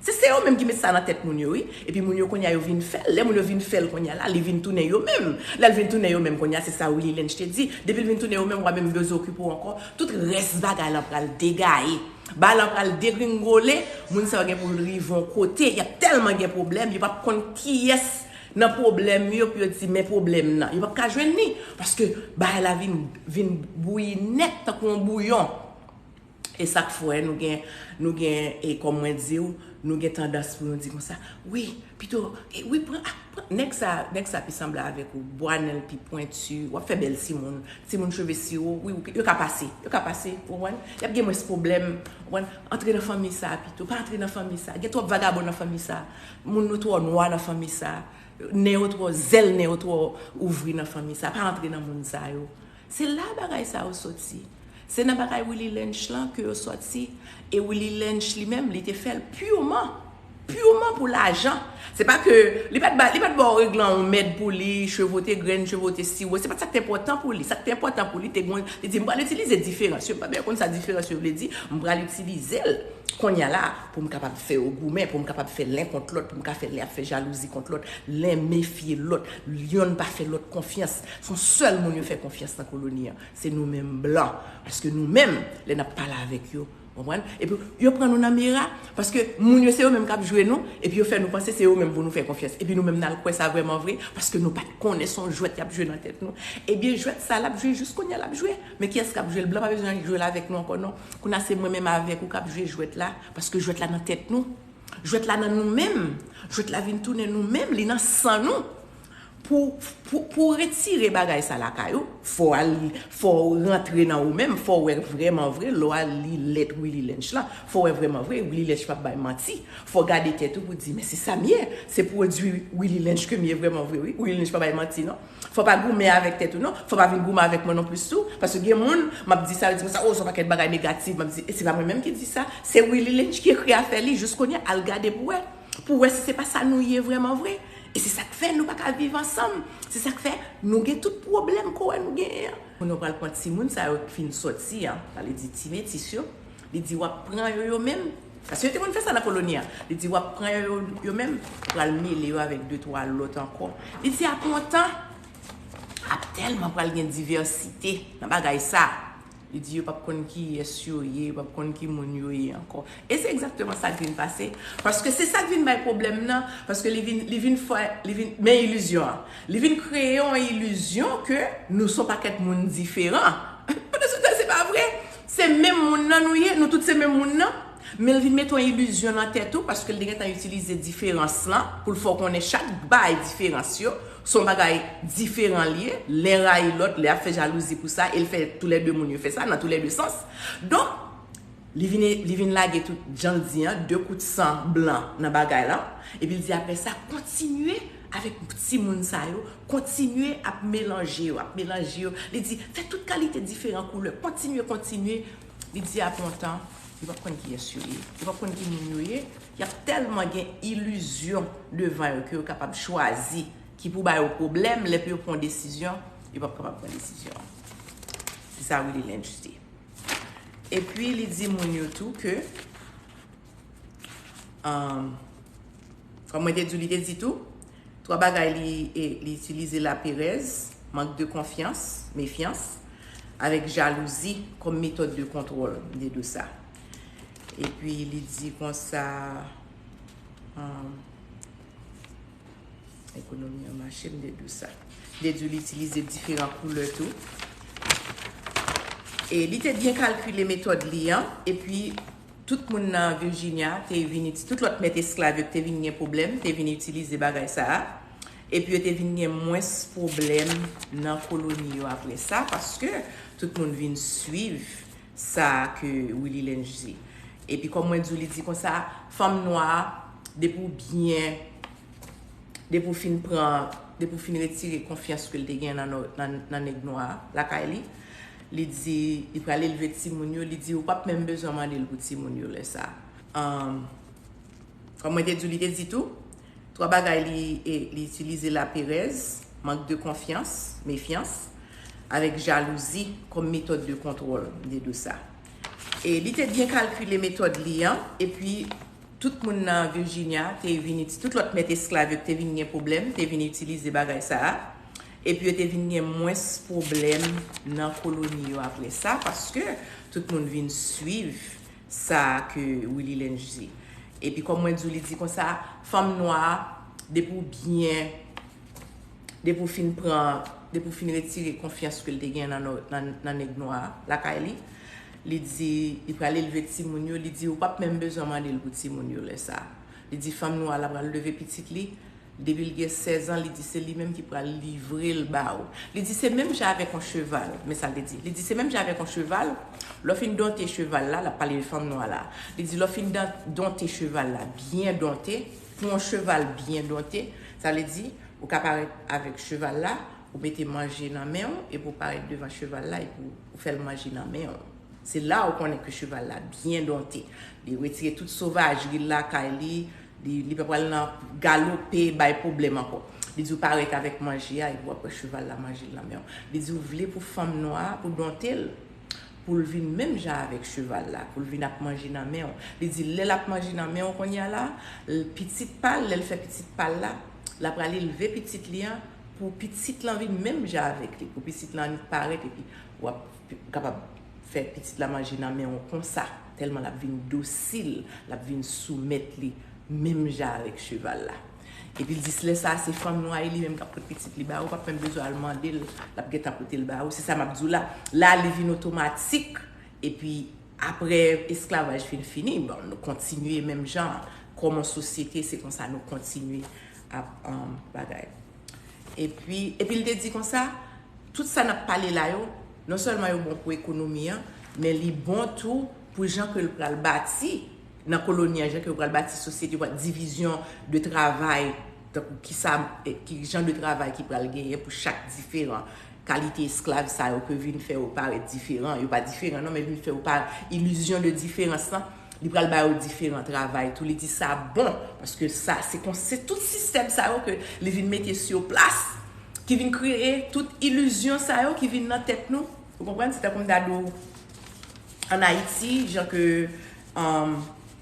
Se, se yo menm ki met sa nan tèt moun yo, wi. Epi moun yo kounye a yo vin fè l. Lè moun yo vin fè l kounye a la, li vin tounen yo menm. Lè l vin tounen yo menm kounye a, se sa Willy Lynch te di. Depi l vin tounen yo menm, w a menm bezwen okipe w ankò. Tout rès bagay lan pral degaye. Bagay lan pral degringole. Moun sa yo gen pou rive yon kote. Y ap tèlman gen pwoblèm, yo p ap konn kiyès nan pwoblèm yo pou yo di men pwoblèm nan. Yo p ap ka jwenn li. Paske bagay la vin, vin bouyi nèt tankou yon bouyon. E sa k fè nou gen, nou gen, e kòm mwen di w, nou gen tandans pou nou di konsa, wi, pito, e wi, pran, ah, pran, nèg sa, nèg sa pi sanble avèk ou, bwa nen l pi pwenti, w ap fè bèl timoun, timoun cheve siwo, wi, wi, yo ka pase, yo ka pase, ou konprann? Y ap gen mwens pwoblèm, ou konprann? Antre nan fanmi sa pito, pa antre nan fanmi sa, gen twòp vagabon nan fanmi sa, moun yo twò nwa nan fanmi sa, nen yo twò, zèl nen yo twò ouvri nan fanmi sa, pa antre nan moun sa yo. Se la bagay sa yo soti. Se nan bagay Willy Lynch lan ke yo sòti. E Willy Lynch li menm, li te fè l purman, purman pou lajan. Se pa ke li pa t ba, li pa t ba w reglan yon mèd pou li, cheve w te grenn, cheve w te siwo. Se pa t sa k te enpòtan pou li. Sa k te enpòtan pou li, te gon, li di, m pral itilize diferans yo. M pa byen konn sa diferans yo vle di. M pral itilize l kounye a la pou m kapab fè yo goumen, pou m kapab fè len kont lòt, pou m ka fè, lè y ap fè jalouzi kont lòt, len mefye lòt, yonn pa fè lòt konfyans. Se yon sèl moun yo fè konfyans nan koloni an. Se nou menm blan. Paske nou menm, lè n ap pale avèk yo, w konprann? Epi yo pran nou nan mera, paske moun yo se yo menm k ap jwe nou, epi yo fè nou panse se yo menm pou nou fè konfyans. Epi nou menm n al kwè sa vrèman vre, paske nou pa t konnen se yon jwèt y ap jwe nan tèt nou. Ebyen, jwèt sa l ap jwe jis kounye a l ap jwe. Men kiyès k ap jwe l? Blan pa bezwen jwe l avèk nou ankò non. Kounye a se mwen menm avèk ou k ap jwe jwèt la, paske jwèt la nan tèt nou. Jwèt la nan nou menm. Jwèt la vin tounen nou menm, li nan san nou. Pou, pou, pou w retire bagay sa lakay ou, fò w al, fò w rantre nan ou menm, fò w wè vrèman vre, lè w al li lèt Willy Lynch lan, fò w wè vrèman vre, Willy Lynch p ap bay manti. Fò w gade tèt ou pou w di, men se sa m ye, se pwodui Willy Lynch ke m ye vrèman vre, wi. Willy Lynch pa bay manti, non. Fò w pa goumen avèk tèt ou, non. Fò w pa vin goumen avèk mwen non plis tou, paske gen moun, m ap di sa, yo di konsa, o, se yon pakèt bagay negatif, m ap di, e se pa mwen menm ki di sa, se Willy Lynch ki ekri afè li, jis kounye a, al gade pou w wè. Pou w wè si se pa sa nou ye vrèman vre. E se sa k fè nou pa ka viv ansanm. Se sa k fè nou gen tout pwoblèm ke w wè nou genyen an. Kounye a w pral pran timoun sa yo k fin sòti an, sa vle di ti metis yo, li di w ap pran yo yo menm. Paske yo te konn fè sa nan koloni an. Li di w ap pran yo yo, yo menm, ou pral mele yo avèk de twa lòt ankò. Li di apre yon tan, ap tèlman pral gen divèsite nan bagay sa. Li di yo p ap konn kiyès yo ye, yo p ap konn ki moun yo ye ankò. E se egzakteman sa k vin pase. Paske se sa k vin bay pwoblèm nan. Paske li vin, li vin fè, li vin, men ilizyon an. Li vin kreye yon ilizyon ke nou se yon pakèt moun diferan. Pandansetan, se pa vre. Se menm moun nan nou ye, nou tout se menm moun nan. Men l vin mete yon ilizyon nan tèt ou, paske l te gentan itilize diferans lan pou l fè w konnen chak bagay diferans yo. Se yon bagay diferan l ye, len rayi lòt, len ap fè jalouzi pou sa, e l fè toulède moun yo fè sa, nan toulède sans. Donk, li vin, li vin lage tout, jan l di an, de kout san blan nan bagay lan, epi l di apre sa, kontinye avèk timoun sa yo, kontinye ap melanje yo, ap melanje yo. Li di, fè tout kalite diferan koulè, kontinye, kontinye. Li di apre yon tan, Yo p ap konn kiyès yo ye. Yo p ap konn ki moun yo ye. Y ap tèlman gen ilizyon devan yo ke yo kapab chwazi ki pou ba yo pwoblèm, lè pou yo pran yon desizyon, yo p ap kapab pran desizyon an. Se sa Willy Lynch di. Epi li di moun yo tou ke, um, kòm mwen te di w, li te di tou, twa bagay li, e, li itilize: laperèz, mank de konfyans, mefyans, avèk jalouzi kòm metòd de kontwòl, m te di w sa. Epi li di konsa, um, ekonomi an mache, m te di w sa. M te di w li itilize diferan koulè tou. E li te byen kalkile metòd li an, epi tout moun nan Virginia te vin iti-, tout lòt mèt esklav yo ki te vin gen pwoblèm, te vin itilize bagay sa a. Epi yo te vin gen mwens pwoblèm nan koloni yo apre sa, paske tout moun vin swiv sa ke Willy Lynch di. Epi kòm mwen di w, li di konsa, fanm nwa a, depi w byen, depi w fin pran, depi w fin retire konfyans ke l te gen nan, nan, nan nèg nwa a lakay li, li di, li pral elve timoun yo, li di, ou p ap menm bezwen mande l pou timoun yo lè sa a. Ann, kòm mwen te di w, li te di tou, twa bagay li, e, li itilize: laperèz, mank de konfyans, mefyans, avèk jalouzi kòm metòd de kontwòl, m te di w sa. E li te byen kalkile metòd li an, epi tout moun nan Virginia te vin iti-, tout lòt mèt esklav yo ki te vin gen pwoblèm, te vin itilize bagay sa a. Epi yo te vin gen mwens pwoblèm nan koloni yo apre sa, paske tout moun vin swiv sa ke Willy Lynch di. Epi kòm mwen di w, li di konsa, fanm nwa a, depi w byen, depi w fin pran, depi w fin retire konfyans ke l te gen nan, nan, nan nèg nwa a lakay li, li di, li pral elve timoun yo, li di, ou p ap menm bezwen mande l pou timoun yo lè sa a. Li di, fanm nwa a, l ap pral leve pitit li, depi l gen sèz an, li di se li menm ki pral livre l ba ou. Li di se menm jan avèk yon cheval, men sa l te di. Li di se menm jan avèk yon cheval, lè w fin donte cheval la, l ap pale de fanm nwa la. Li di lè w fin dan-, donte cheval la, byen donte, pou yon cheval byen donte, sa vle di, ou ka parèt avèk cheval la, ou mete manje nan men w, epi w parèt devan cheval la, epi w, ou fè l manje nan men w. Se la ou konnen ke cheval la byen donte. Li retire tout sovajri l lakay li, li, li pa pral nan galope, bay pwoblèm ankò. Li di w parèt avèk manje a, epi w ap wè cheval la manje l nan men w. Li di w vle pou fanm nwa a, pou donte l, pou l vin menm jan avèk cheval la, pou l vin ap manje nan men w. Li di lè l ap manje nan men w kounye a la, l, pitit pa l, lè l fè pitit pa l la, l ap pral elve pitit li an, pou pitit lan vin menm jan avèk li, pou pitit lan annik parèt, epi w ap kapab fè pitit la manje nan men w konsa, tèlman l ap vin dosil, l ap vin soumèt li menm jan avèk cheval la. Epi l di, lè sa a, se fanm nwa a li menm k ap pote pitit li ba ou, ou p ap menm bezwen al mande l, l ap gentan pote l ba ou. Se sa m ap di w la. La, li vin otomatik, epi apre esklavaj fin fini, bon, nou kontinye menm jan. Kòm yon sosyete, se konsa nou kontinye ap, um, bagay. Epi, epi l te di konsa, tout sa n ap pale la yo, non sèlman yo bon pou ekonomi an, men li bon tou pou jan ke l pral bati nan koloni an, jan ke yo pral bati sosyete, yo pral divizyon de travay, tankou ki sa, eh, ki jan de travay ki pral genyen pou chak diferan kalite esklav sa yo ke vin fè yo parèt diferan. Yo pa diferan non, men vin fè yo pa ilizyon de diferans lan. Li pral ba yo diferan travay tou. Li di sa bon, paske sa, se kon, se tout sistèm sa yo ke li vin mete sou plas, ki vin kreye tout ilizyon sa yo ki vin nan tèt nou. Ou konprann? Se tankou m ta di w, ann Ayiti, jan ke, um,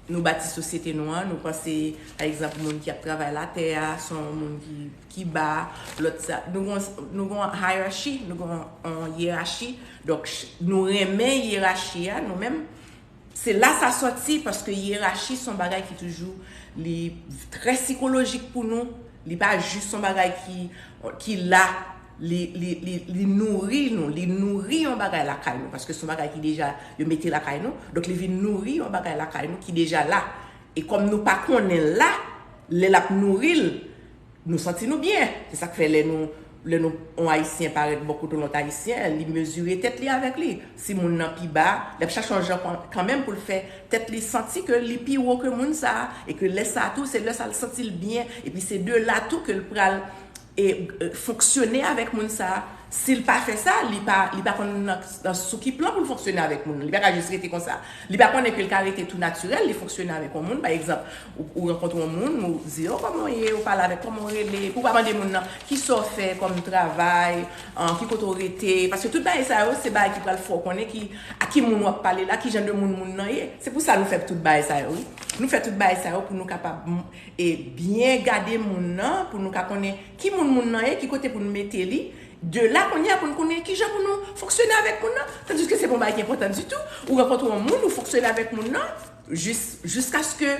nou bati sosyete nou an, nou panse, pa egzanp, moun ki ap travay latè a, se yon moun ki, ki ba, lòt sa. Nou gon, nou gon hierarchy, nou gon yon yerachi. Donk, ch-, nou renmen yerachi a, nou menm. Se la sa sòti, paske yerachi se yon bagay ki toujou, li trè sikolojik pou nou. Li pa jis yon bagay ki, ki la, li, li, li, li nouri nou, li nouri yon bagay lakay nou, paske se yon bagay ki deja yo mete lakay nou, donk li vin nouri yon bagay lakay nou ki deja la. E kòm nou pa konnen l la, lè l ap nouri l, nou santi nou byen. Se sa k fè lè nou, lè nou, yon Ayisyen parèt bò kote yon lòt Ayisyen, li mezire tèt li avèk li. Si moun nan pi ba, l ap chache yon jan kan-, kanmenm pou l fè tèt li santi ke li pi wo ke moun sa a, e ke lè sa a tou, se lè sa a l santi l byen, epi se de la tou ke l pral, e, e, fonksyone avèk moun sa a, Si l pa fè sa, li pa, li pa konn nan, nan sou ki plan pou l fonksyone avèk moun nan. Li pa ka jis rete konsa. Li pa konnen ke l ka rete tou natirèl, li fonksyone avèk yon moun. Pa egzanp, ou, ou rankontre yon moun, ou di, "O, kòman w ye?" Ou pale avèk, "Kòman w rele?" Pou w pa mande moun nan, "Kisa w fè kòm travay? An, ki kote w rete?" Paske tout bagay sa yo, se bagay ki pral fè w konnen ki, a ki moun w ap pale la, ki jan de moun moun nan ye. Se pou sa nou fè tout bagay sa yo, wi. Nou fè tout bagay sa yo pou nou kapab, m, e byen gade moun nan, pou nou ka konnen ki moun moun nan ye, ki kote pou nou mete li. De la, kounye a, pou n konnen ki jan pou nou fonksyone avèk moun nan. Tandiske se pa yon bagay ki enpòtan ditou. Ou rankontre yon moun, ou fonksyone avèk moun nan, jis, jiskaske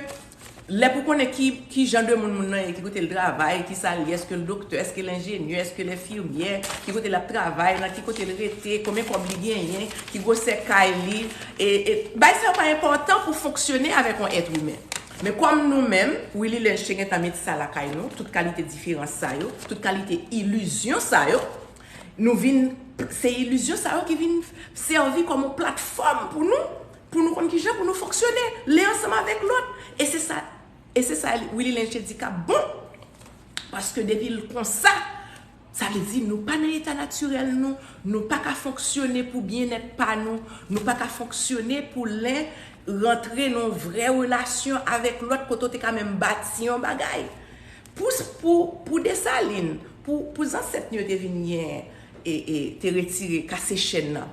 lè pou konnen ki, ki jan de moun moun nan ye, ki kote l travay, ki sa l ye, èske l doktè, èske l enjenyè, èske l enfimyè, ki kote l ap travay, nan ki kote l rete, konbyen kòb li genyen, ki gwosè kay li. E, e bagay sa yo pa enpòtan pou fonksyone avèk yon èt imen. Men kòm nou menm, Willy Lynch te gentan met sa lakay nou, tout kalite diferans sa yo, tout kalite ilizyon sa yo, nou vin, se ilizyon sa yo ki vin sèvi kòm yon platfòm pou nou, pou nou konn kijan pou nou fonksyone len ansanm avèk lòt. E se sa, e se sa Willy Lynch te di k ap bon. Paske depi l konsa, sa vle di nou pa nan eta natirèl nou, nou pa ka fonksyone pou byennèt pa nou, nou pa ka fonksyone pou len rantre nan yon vrè relasyon avèk lòt kote w te ka menm bati yon bagay. Pou, pou, pou Desalin, pou, pou zansèt nou yo te vin gen, e, e, te retire, kase chèn nan.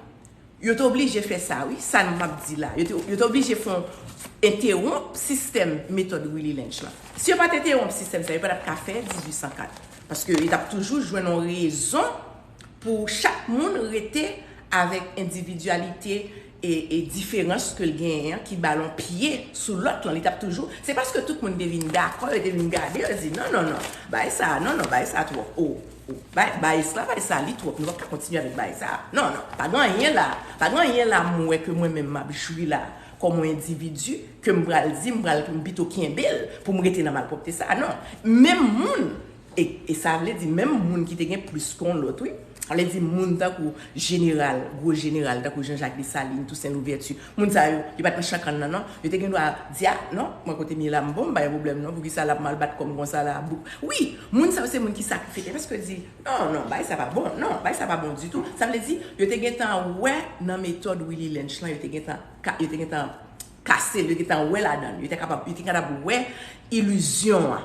Yo te oblije fè sa, wi, sa m ap di la. Yo te, yo te oblije fè yon entewonp sistèm metòd Willy Lynch lan. Si yo pa t entewonp sistèm sa, yo pa t ap ka fè dizuit san kat. Paske yo t ap toujou jwenn yon rezon pou chak moun rete avèk endividyalite e, e diferans ke l genyen an ki ba l yon pye sou lòt lan. Li t ap toujou, se paske tout moun te vin dakò, yo te vin gade, yo di, "Non, non, non, bay sa, non, non, bay sa twòp. O, o, bay, bay esklavaj sa, li twòp. Nou p ap ka kontinye avèk bay sa. Non, non, pa gen anyen la. Pa gen anyen la m wè ke mwen menm m ap jwi la kòm yon endividi, ke m pral di, m pral, m pito kenbe l pou m rete nan malpwòpte sa a." Non. Menm moun, e, e sa vle di menm moun ki te gen plis ke yon lòt, wi. Sa vle di moun tankou jeneral, gwo jeneral, tankou Jean-Jacques Dessalines, Toussaint Louverture. Moun sa yo, yo pa t nan chan kann nan, non. Yo te gen dwa di, "A, non, mwen kote m ye la, m bon, m pa gen pwoblèm, non. Poukisa l ap mal bat kò m konsa la?" Wi, moun sa yo se moun ki sakrifye tèt. Paske yo di, "Non, non, bagay sa pa bon, non, bagay sa pa bon ditou." Sa vle di, yo te gentan wè nan metòd Willy Lynch lan, yo te gentan, ka- yo te gentan kase l, yo gentan wè ladan l. Yo te kapab, yo te kapab wè ilizyon an.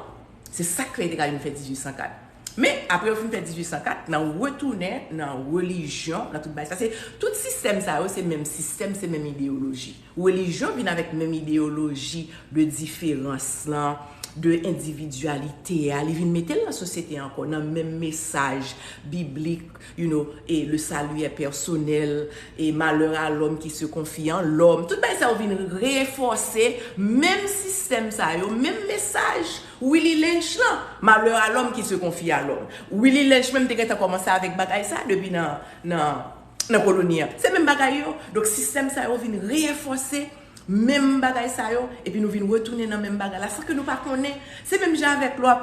Se sa k fè yo te ka vin fè dizuit san kat. Men, apre yo fin fè dizuit san kat, nan retounen nan relijyon, nan tout bagay sa, se tout sistèm sa yo, se menm sistèm, se menm ideyoloji. Relijyon vin avèk menm ideyoloji de diferans lan, de endividyalite a, li vin mete l nan sosyete ankò, nan menm mesaj biblik, you know, e le salut est personnel, e malheur à l'homme qui se confie en l'homme. Tout bagay sa yo vin renfòse menm sistèm sa yo, menm mesaj Willy Lynch lan, malheur à l'homme qui se confie à l'homme. Willy Lynch menm te gentan kòmanse avèk bagay sa depi nan, nan, nan koloni an. Se menm bagay yo. Donk, sistèm sa yo vin renfòse menm bagay sa yo, epi nou vin retounen nan menm bagay la, san ke nou pa konnen. Se menm jan avèk lè w ap,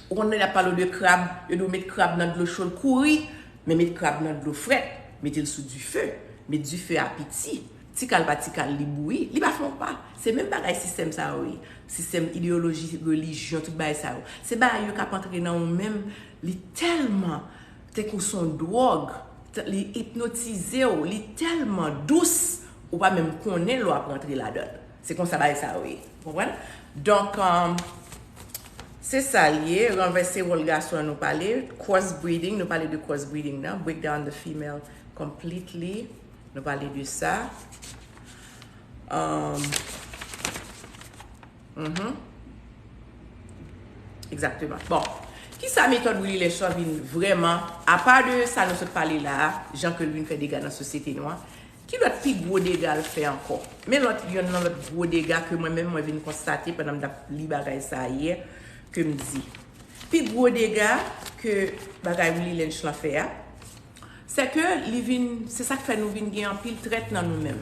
ou konnen y ap pale w de krab, yo di w met krab nan dlo cho, l kouri, men met krab nan dlo frèt, mete l sou dife, met dife a piti, ti kal pa ti kal, li bouyi, li pa fè yon pa. Se menm bagay sistèm sa yo ye. Sistèm ideyoloji, relijyon, tout bagay sa yo. Se bagay yo k ap antre nan ou menm, li tèlman, tankou se yon dwòg, t- li ipnotize w, li tèlman dous, ou pa menm konnen lè w ap rantre ladan l. Se konsa bagay sa yo ye. Konprann? Donk, um, se sa l ye. Ranvèse wòl gason an, nou pale. Crossbreeding, nou pale de crossbreeding nan. Break down the female completely. Nou pale de sa. Um, mhm. Egzakteman. Bon, kisa metòd Willy Lynch lan vin vrèman, apa de sa nou sot pale la a, jan ke l vin fè dega nan sosyete nou an, ki lòt pi gwo dega l fè ankò? Men lòt, yonn nan lòt gwo dega ke mwen menm mwen vin konstate pandan m t ap li bagay sa a yè, ke m di. Pi gwo dega ke bagay Willy Lynch lan fè a, se ke li vin, se sa k fè nou vin gen anpil trèt nan nou menm,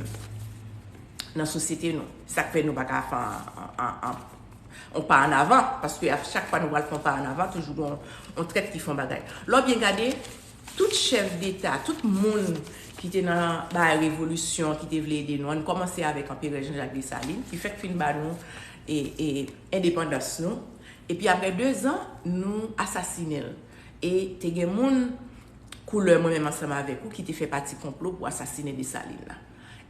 nan sosyete nou. Se sa k fè nou pa ka fè an, an, an, an, yon pa an avan, paske a chak fwa nou pral fè yon pa an avan, toujou gen yon, yon trèt ki fè yon bagay. Lè w byen gade, tout chèf deta, tout moun ki te nan bagay revolisyon, ki te vle ede nou, ann kòmanse avèk Anperè Jean-Jacques Dessalines, ki fèk fin ba nou, e, e, endepandans nou. Epi apre de zan, nou asasinen l. E te gen moun, koulè mwen menm ansanm avèk ou ki te fè pati konplo pou asasinen Desalin nan.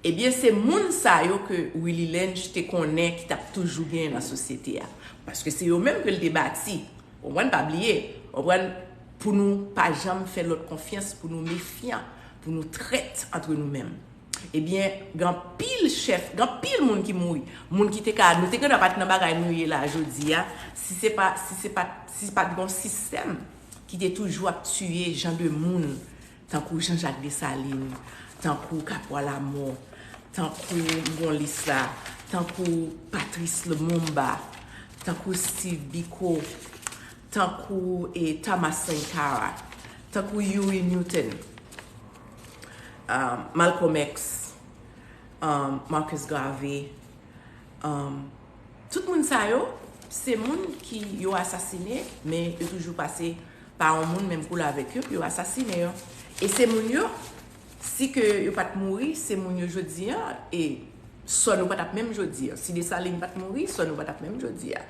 Ebyen, se moun sa yo ke Willy Lynch te konnen ki t ap toujou genyen nan sosyete a. Paske se yo menm ke l te bati. Ou konprann, pa bliye. Ou konprann, pou nou pa janm fè lòt konfyans, pou nou mefyan, pou nou trèt antre nou menm. Ebyen, gen anpil chèf, gen anpil moun ki mouri. Moun ki te ka, nou te gen dwa pa t nan bagay nou ye la jodi a, si se pa, si se pa, si se pa t gon sistèm ki te toujou ap tiye jan de moun, tankou Jean-Jacques Dessalines, tankou Capois Lamont, tankou, m gon lis la, tankou Patrice Lumumba, tankou Steve Biko, tankou, eh, Thomas Sankara, tankou Huey Newton, um, Malcolm X, um, Marcus Garvey, um, tout moun sa yo, se moun ki yo asasinen, men yo toujou pase pa yon moun menm koulè avèk yo, pou yo asasinen yo. E se moun yo, si ke yo pa t mouri, se moun yo jodi a, e sò nou pa t ap menm jodi a. Si Desalin pa t mouri, sò nou pa t ap menm jodi a.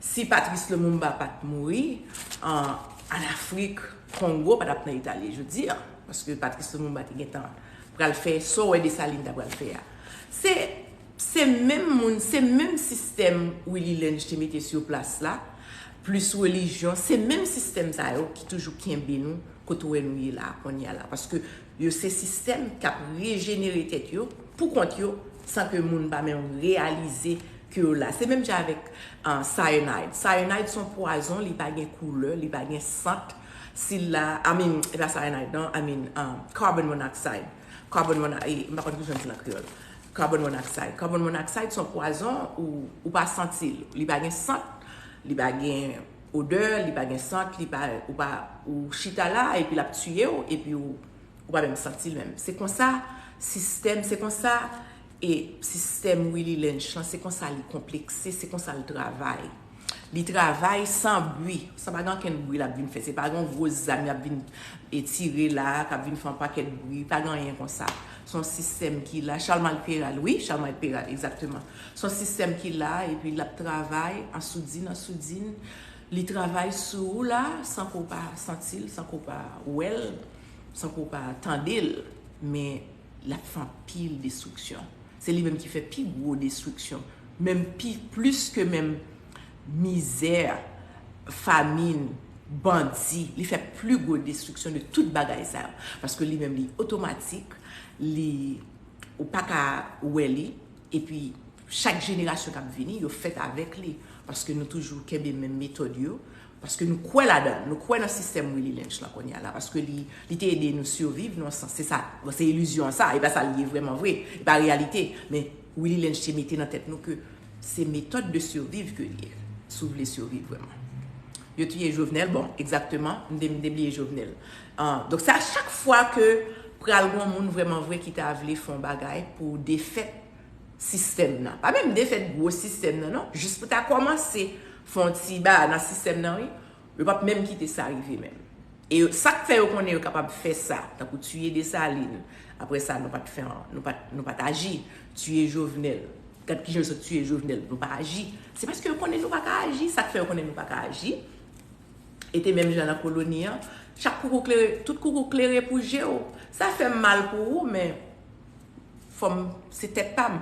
Si Patrice Lumumba pa t mouri, an, an Afrik, Kongo pa t ap nan eta l ye jodi a. Paske Patrice Lumumba te gentan pral fè sa w wè Desalin ta pral fè a. Se, se menm moun, se menm sistèm Willy Lynch te mete sou plas la, plis relijyon, se menm sistèm sa yo ki toujou kenbe nou kote w wè nou ye la, kounye a la. Paske yo se sistèm k ap rejenere tèt yo pou kont yo, san ke moun pa menm reyalize ke yo la. Se menm jan avèk, uh, cyanide. Cyanide se yon pwazon, li pa gen koulè, li pa gen sant. Si l la, I mean, e pa cyanide, non, I mean, um, carbon monoxide. Carbon monoxide, m pa konn kijan di l an kreyòl. Carbon monoxide. Carbon monoxide se yon pwazon ou, ou pa santi l. Li pa gen sant, li pa gen odè, li pa gen sant, li pa, ou pa, ou chita la epi l ap tiye w, epi ou, ou pa menm santi l menm. Se konsa sistèm, se konsa, e sistèm Willy Lynch lan, se konsa li konplekse, se konsa l travay. Li travay san bri, san pa gen ankenn bri l ap vin fè. Se pa gen yon gwo zam y ap vin, e, tire la, k ap vin fè yon pakèt bri, pa gen anyen konsa. Se yon sistèm ki la, Charlemagne Péralte, wi, Charlemagne Péralte, egzakteman. Se yon sistèm ki la, epi l ap travay an soudin, an soudin. Li travay sou ou la, san ke w pa santi l, san ke w pa wè l, san ke w pa tande l, men l ap fè anpil destriksyon. Se li menm ki fè pi gwo destriksyon. Menm pi, plis ke menm mizè, famin, bandi, li fè pli gwo destriksyon de tout bagay sa yo. Paske li menm li otomatik, li, ou pa ka wè li, epi chak jenerasyon k ap vini, yo fèt avèk li. Paske nou toujou kenbe menm metòd yo, paske nou kwè ladan l, nou kwè nan sistèm Willy Lynch lan kounye a la, paske li, li te ede nou siviv nan yon sans. Se sa, bon, se ilizyon sa, e pa sa l ye vrèman vre, e pa reyalite. Men Willy Lynch te mete nan tèt nou ke se metòd de survie ke l ye, si w vle siviv vrèman. Yo tiye Jovenel, bon, egzakteman, m te, m te bliye Jovenel. Ah, donk, se a chak fwa ke pral gen yon moun vrèman vre ki ta vle fè yon bagay pou defèt sistèm nan. Pa menm defèt gwo sistèm nan, non. Jis pou ta kòmanse fè yon ti ba nan sistèm nan, wi. Yo p ap menm kite sa rive menm. E yo, sa k fè yo konnen yo kapab fè sa, tankou tiye Desalin. Apre sa, nou pa t fè, nou pa t, nou pa t aji. Tiye Jovenel. Gad kijan yo sot tiye Jovenel, nou pa aji. Se paske yo konnen nou pa ka aji. Sa k fè yo konnen nou pa ka aji. E te menm jan nan koloni an. Chak koukou klere, tout koukou klere pou je w. Sa fè m mal pou ou, men fò m, se tèt pa m.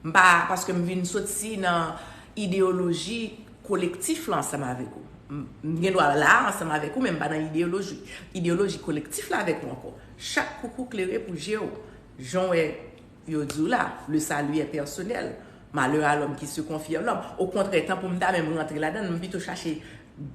M pa, paske m vin soti nan ideyoloji kolektif la ansanm avèk ou. M, m gen dwa la ansanm avèk ou, men m pa nan ideyoloji, ideyoloji kolektif la avèk ou ankò. Chak koukou klere pou je w. Jan w wè yo di w la, le salut est personnel. Malheur à l'homme qui se confie à l'homme. Okontrè, tan pou m ta menm rantre ladan l, m pito chache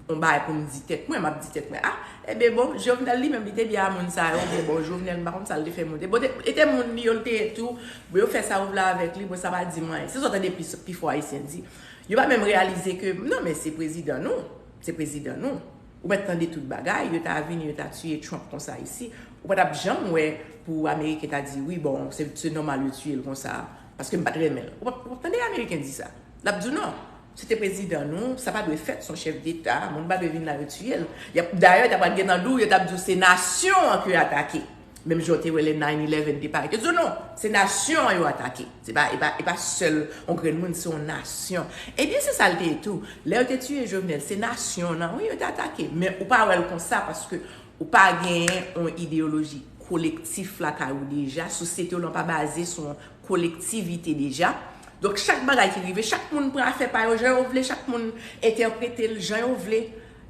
yon bagay pou m di tèt mwen, m ap di tèt mwen, ah, ebyen bon, Jovenel li menm, li te byen a moun sa yo, ebyen bon, Jovenel, m pa konn sa l te fè moun. Bon, te, e te moun li yo, l te ye tou, bon, yo fè sa yo vle avèk li, bon, sa pa di m anyen. Se sa w tande plis, pifò Ayisyen di. Yo pa menm reyalize ke, non, men se prezidan nou, se prezidan nou. Ou mèt tande tout bagay, yo ta vini, yo ta tiye Trump konsa isi. Ou pa t ap janm wè pou Ameriken ta di, wi, bon, se, se nòmal yo tiye l konsa, paske m pa t renmen l. Ou p ap, ou p ap tande Ameriken di sa. L ap di w, non, se te prezidan nou, sa pa dwe fèt, se yon chèf deta, moun pa dwe vin la, yo tiye l. Y ap, dayè, yo ta pral gentan di w, yo t ap di w se nasyon an ke yo atake. Menm jan w te wè lè nine eleven te parèt. Yo di w non, se nasyon an yo atake. Se pa, e pa, e pa sèl yon grenn moun, se yon nasyon. Ebyen, se sa l te ye tou. Lè yo te tiye Jovenel, se nasyon an, wi, yo te atake. Men ou pa wè l konsa paske Ou pa genyen yon ideyoloji kolektif lakay ou deja, sosyete w lan pa baze sou yon kolektivite deja. Donk, chak bagay ki rive, chak moun pran afè pa yo jan yo vle, chak moun entèprete l jan yo vle.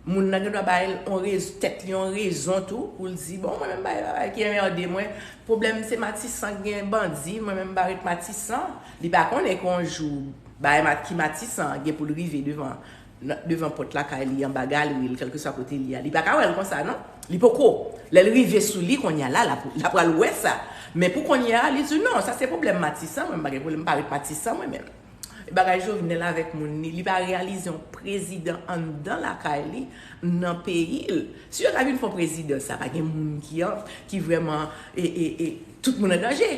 Moun nan gen dwa bay yon rez, tèt li yon rezon tou, pou l di, bon, mwen menm bagay, bagay ki enmède mwen, pwoblèm se Matisan ki gen bandi, mwen menm m pa ret Matisan. Li pa konnen ke yon jou, bagay ki Matisan gen pou l rive devan devan pòt lakay li, anba galri l, kèlkeswa kote li a. Li pa ka wè l konsa, non. Li poko. Lè l rive sou li, kounye a la, l ap pral wè sa. Men pou kounye a, li di, non, sa se pwoblèm Matisan, mwen m pa gen pwoblèm, m pa ret Matisan, mwen menm. E bagay Jovenel avèk moun li, li pa reyalize yon prezidan anndan lakay li, nan peyi l. Si yo ta vin fè yon prezidan, sa pa gen moun ki an, ki vrèman, e, e, e, tout moun an danje.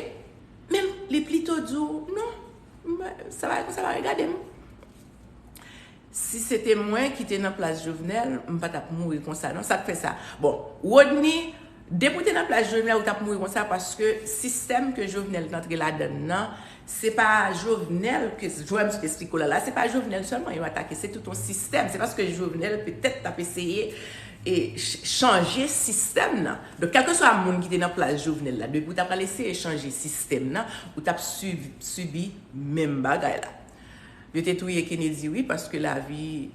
Men li plito di w, non, sa pa, sa pa regade m. Si se te mwen ki te nan plas Jovenel, m pa t ap mouri konsa non. Sa k fè sa? Bon, Rodney, depi w te nan plas Jovenel, ou t ap mouri konsa paske sistèm ke Jovenel t antre ladann nan, se pa Jovenel ke, jan m esplike w la, la, se pa Jovenel sèlman yo atake, se tout yon sistèm. Se paske Jovenel petèt t ap eseye e chanje sistèm nan. Donk, kèlkeswa moun ki te nan plas Jovenel la, depi w ta pral eseye chanje sistèm nan, ou t ap sibi menm bagay la. Yo te touye Kennedy, wi, paske lavi,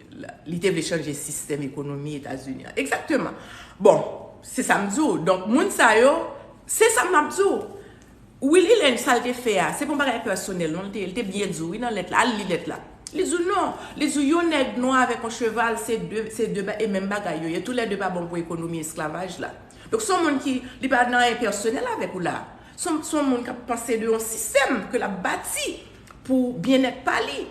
li te vle chanje sistèm ekonomi Etazini an. Egzakteman. Bon, se sa m di w. Donk, moun sa yo, se sa m ap di w. Willy Lynch, sa l te fè a, se pa yon bagay pèsonèl, non, li te, li te byen di w, wi, nan lèt la. Al li lèt la. Li di w non. Li di w yon nèg nwa avèk yon cheval, se de, se de, e menm bagay yo ye. Toulède pa bon pou ekonomi esklavaj la. Donk, se yon moun ki, li pa nan anyen pèsonèl avèk ou la. Se yon, se yon moun k ap panse de yon sistèm ke l ap bati pou byennèt pa li,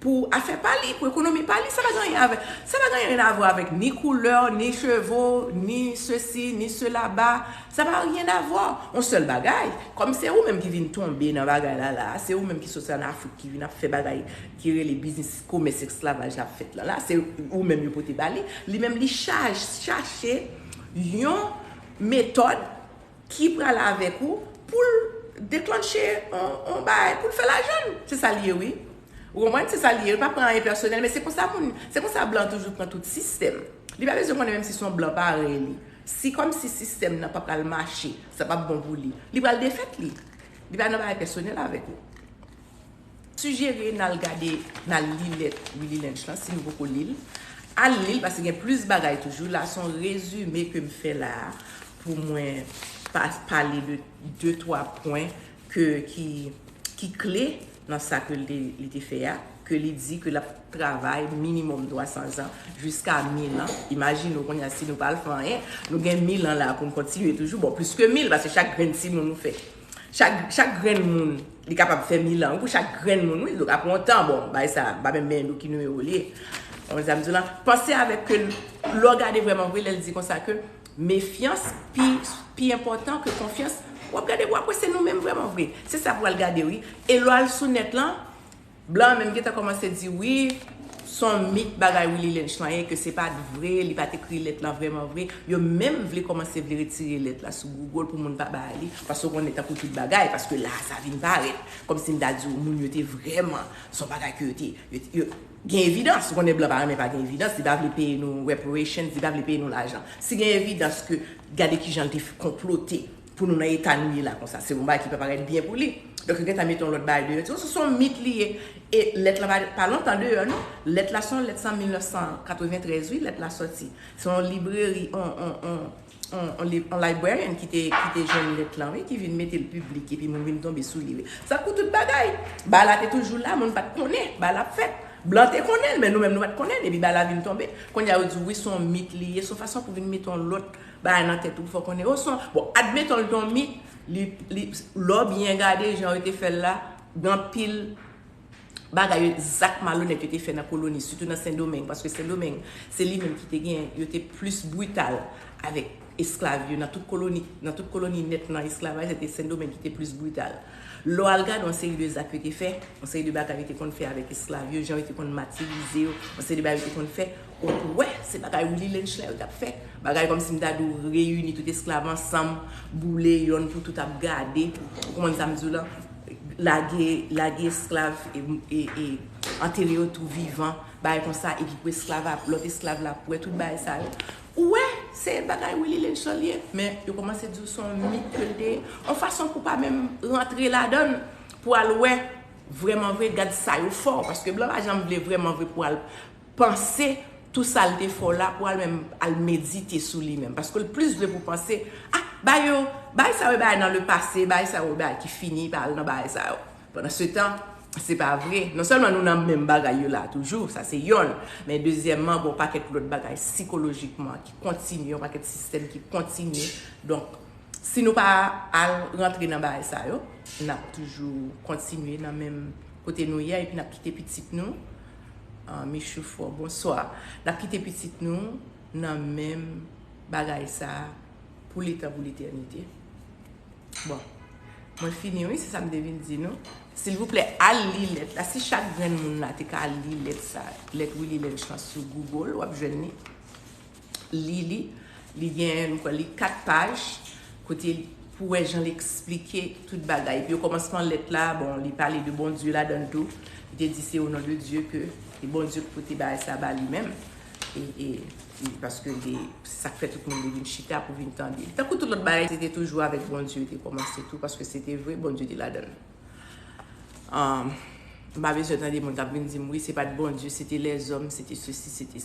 pou afè pa li, pou ekonomi pa li. Sa pa gen anyen avèk, sa pa gen anyen a vwa avèk ni koulè, ni cheve, ni sesi, ni selaba. Sa pa gen anyen a vwa. Yon sèl bagay, kòm se ou menm ki vin tonbe nan bagay la la, se ou menm ki soti ann Afrik, ki vin ap fè bagay ki rele biznis, komès esklavaj la ap fèt la la, se ou menm yo pote ba li. Li menm li chache yon metòd ki pral avèk ou pou l deklanche yon, yon bagay, pou l fè lajan l. Se sa l ye, wi. Ou konprann? Se sa l ye. Li pa pran anyen pèsonèl, men se konsa moun, se konsa blan toujou pran tout sistèm. Li pa bezwen konnen menm si se yon blan parèy li. Si kòmsi sistèm nan pa pral mache, sa p ap bon pou li, li pral defèt li. Li pa nan bagay pèsonèl avèk ou. Sijere n al gade, n al li lèt Willy Lynch lan, si nou poko li l. Al li l, paske gen plis bagay toujou. La, se yon rezime ke m fè la a pou mwen pa, pale de de, twa pwen ke, ki, ki kle nan sa ke li te, li te fè a, ke li di ke l ap travay minimòm twa san zan, jiska mil an. Imajine w kounye a, si nou pa al fè anyen, nou gen mil an la pou n kontinye toujou. Bon, plis ke mil, paske chak grenn timoun ou fè. Chak, chak grenn moun, li kapab fè mil an, wi, pou chak grenn moun, wi. Donk, apre yon tan, bon, bagay sa, m pa menm menm ki nimewo li ye. Ou konprann sa m di w lan? Panse avèk ke lè w gade vrèman vre, lè l di konsa ke mefyans pi, pi enpòtan ke konfyans, w ap gade pou w ap wè se nou menm vrèman vre. Se sa pou w al gade, wi. E lè w al sou nèt lan, blan menm gentan kòmanse di, wi, se yon mit bagay Willy Lynch lan ye, ke se pa t vre, li pa t ekri lèt lan vrèman vre. Yo menm vle kòmanse vle retire lèt la sou Google pou moun pa bay li, paske w konnen tankou tout bagay, paske la a sa vin parèt, kòmsi m ta di w, moun yo te vrèman, se yon bagay ke yo te, yo, yo, gen evidans, ou konnen blan pa renmen pa gen evidans, li pa vle peye nou reparations, li pa vle peye nou lajan. Si gen evidans ke gade kijan l te f-, konplote, pou nou nan eta nou ye la konsa. Se yon bagay ki pa parèt byen pou li. Donk, yo gentan mete yon lòt bagay deyò. Di, o, se, se yon mit li ye. E lèt la pa, pa lontan deyò, non. Lèt la se yon lèt, se an mil nèf san katreventrèz, wi, lèt la sòti. Se yon libreri, on, on, on, on, on li-, on librarian ki te, ki te jwenn lèt la, wi, ki vin mete l piblik, epi moun vin tonbe sou li, wi. Sa kou tout bagay. Bagay la te toujou la, moun pa t konnen. Bagay la ap fèt. Blan te konnen l, men nou menm nou pa t konnen l, epi bagay la vin tonbe. Kounye a yo di, wi, se yon mit li ye, se yon fason pou vin mete yon lòt bagay nan tèt ou, fò konnen, o, se yon, bon, admeton l te yon mit, li, li, lè w byen gade jan yo te fè l la, gen anpil bagay, zak malonèt yo te fè nan koloni, sitou nan Sendomeng, paske Sendomeng, se li menm ki te gen, yo te plis brital avèk esklav yo, nan tout koloni, nan tout koloni nèt nan esklavaj, se te Sendomeng ki te plis brital. Lè w al gade yon seri de zak yo te fè, yon seri de bagay yo te konn fè avèk esklav yo, jan yo te konn matirize yo, yon seri de bagay yo te konn fè, ou wè, se bagay Willy Lynch la yo t ap fè. Bagay kòmsi m ta di w reyini tout esklav ansanm, boule yonn pou tout ap gade. Ou konprann sa m di w lan? Lage, lage esklav e, e, e antere yo tou vivan, bagay konsa, epi pou esklav ap, lòt esklav la ap wè tout bagay sa yo. Ou wè, se bagay Willie Lynch lan li ye. Men yo kòmanse di w se yon mit ke l te ye. Yon fason pou pa menm rantre ladan l, pou al wè vrèman vre, gad sa yo fè w. Paske blan pa janm vle vrèman vre pou al panse tou sa l te fè w la, pou al menm al medite sou li menm. Paske l plis vle pou panse, ah, bagay yo, bagay sa yo bagay nan le pase, bagay sa yo bagay ki fini, pa al nan bagay sa yo. Pandan se tan, se pa vre. Non sèlman nou nan menm bagay yo la toujou, sa se yonn, men dezyèmman, gen yon pakèt lòt bagay sikolojikman ki kontinye, yon pakèt sistèm ki kontinye. Donk, si nou pa al rantre nan bagay sa yo, n ap toujou kontinye nan menm kote nou ye a, epi n ap kite pitit nou, ah, Michou Fò, bonswa. N ap kite pitit nou nan menm bagay sa a pou letan, pou letènite. Bon, mwen fini, wi, se sa m te vin di nou. Silvouplè, al li lèt la. Si chak grenn moun la te ka li lèt sa, lèt Willie Lynch lan sou Google, w ap jwenn li. Li li. Li gen, m kwè, li kat paj, kote pou wè jan l eksplike tout bagay. Epi okòmansman lèt la, bon, li pale de Bondye ladan l tou. Li te di se o non de Dye ke e Bondye ki pote bagay sa ba li menm. E, e, e paske li, se sa k fè tout moun te vin chita pou vin tande. Tankou tout lòt bagay, se te toujou avèk Bondye yo te kòmanse tou, paske se te vre, Bondye te ladan l. Ah, m pa bezwen tande moun k ap vin di m, wi, se pa t Bondye, se te lèzòm, se te sesi, se te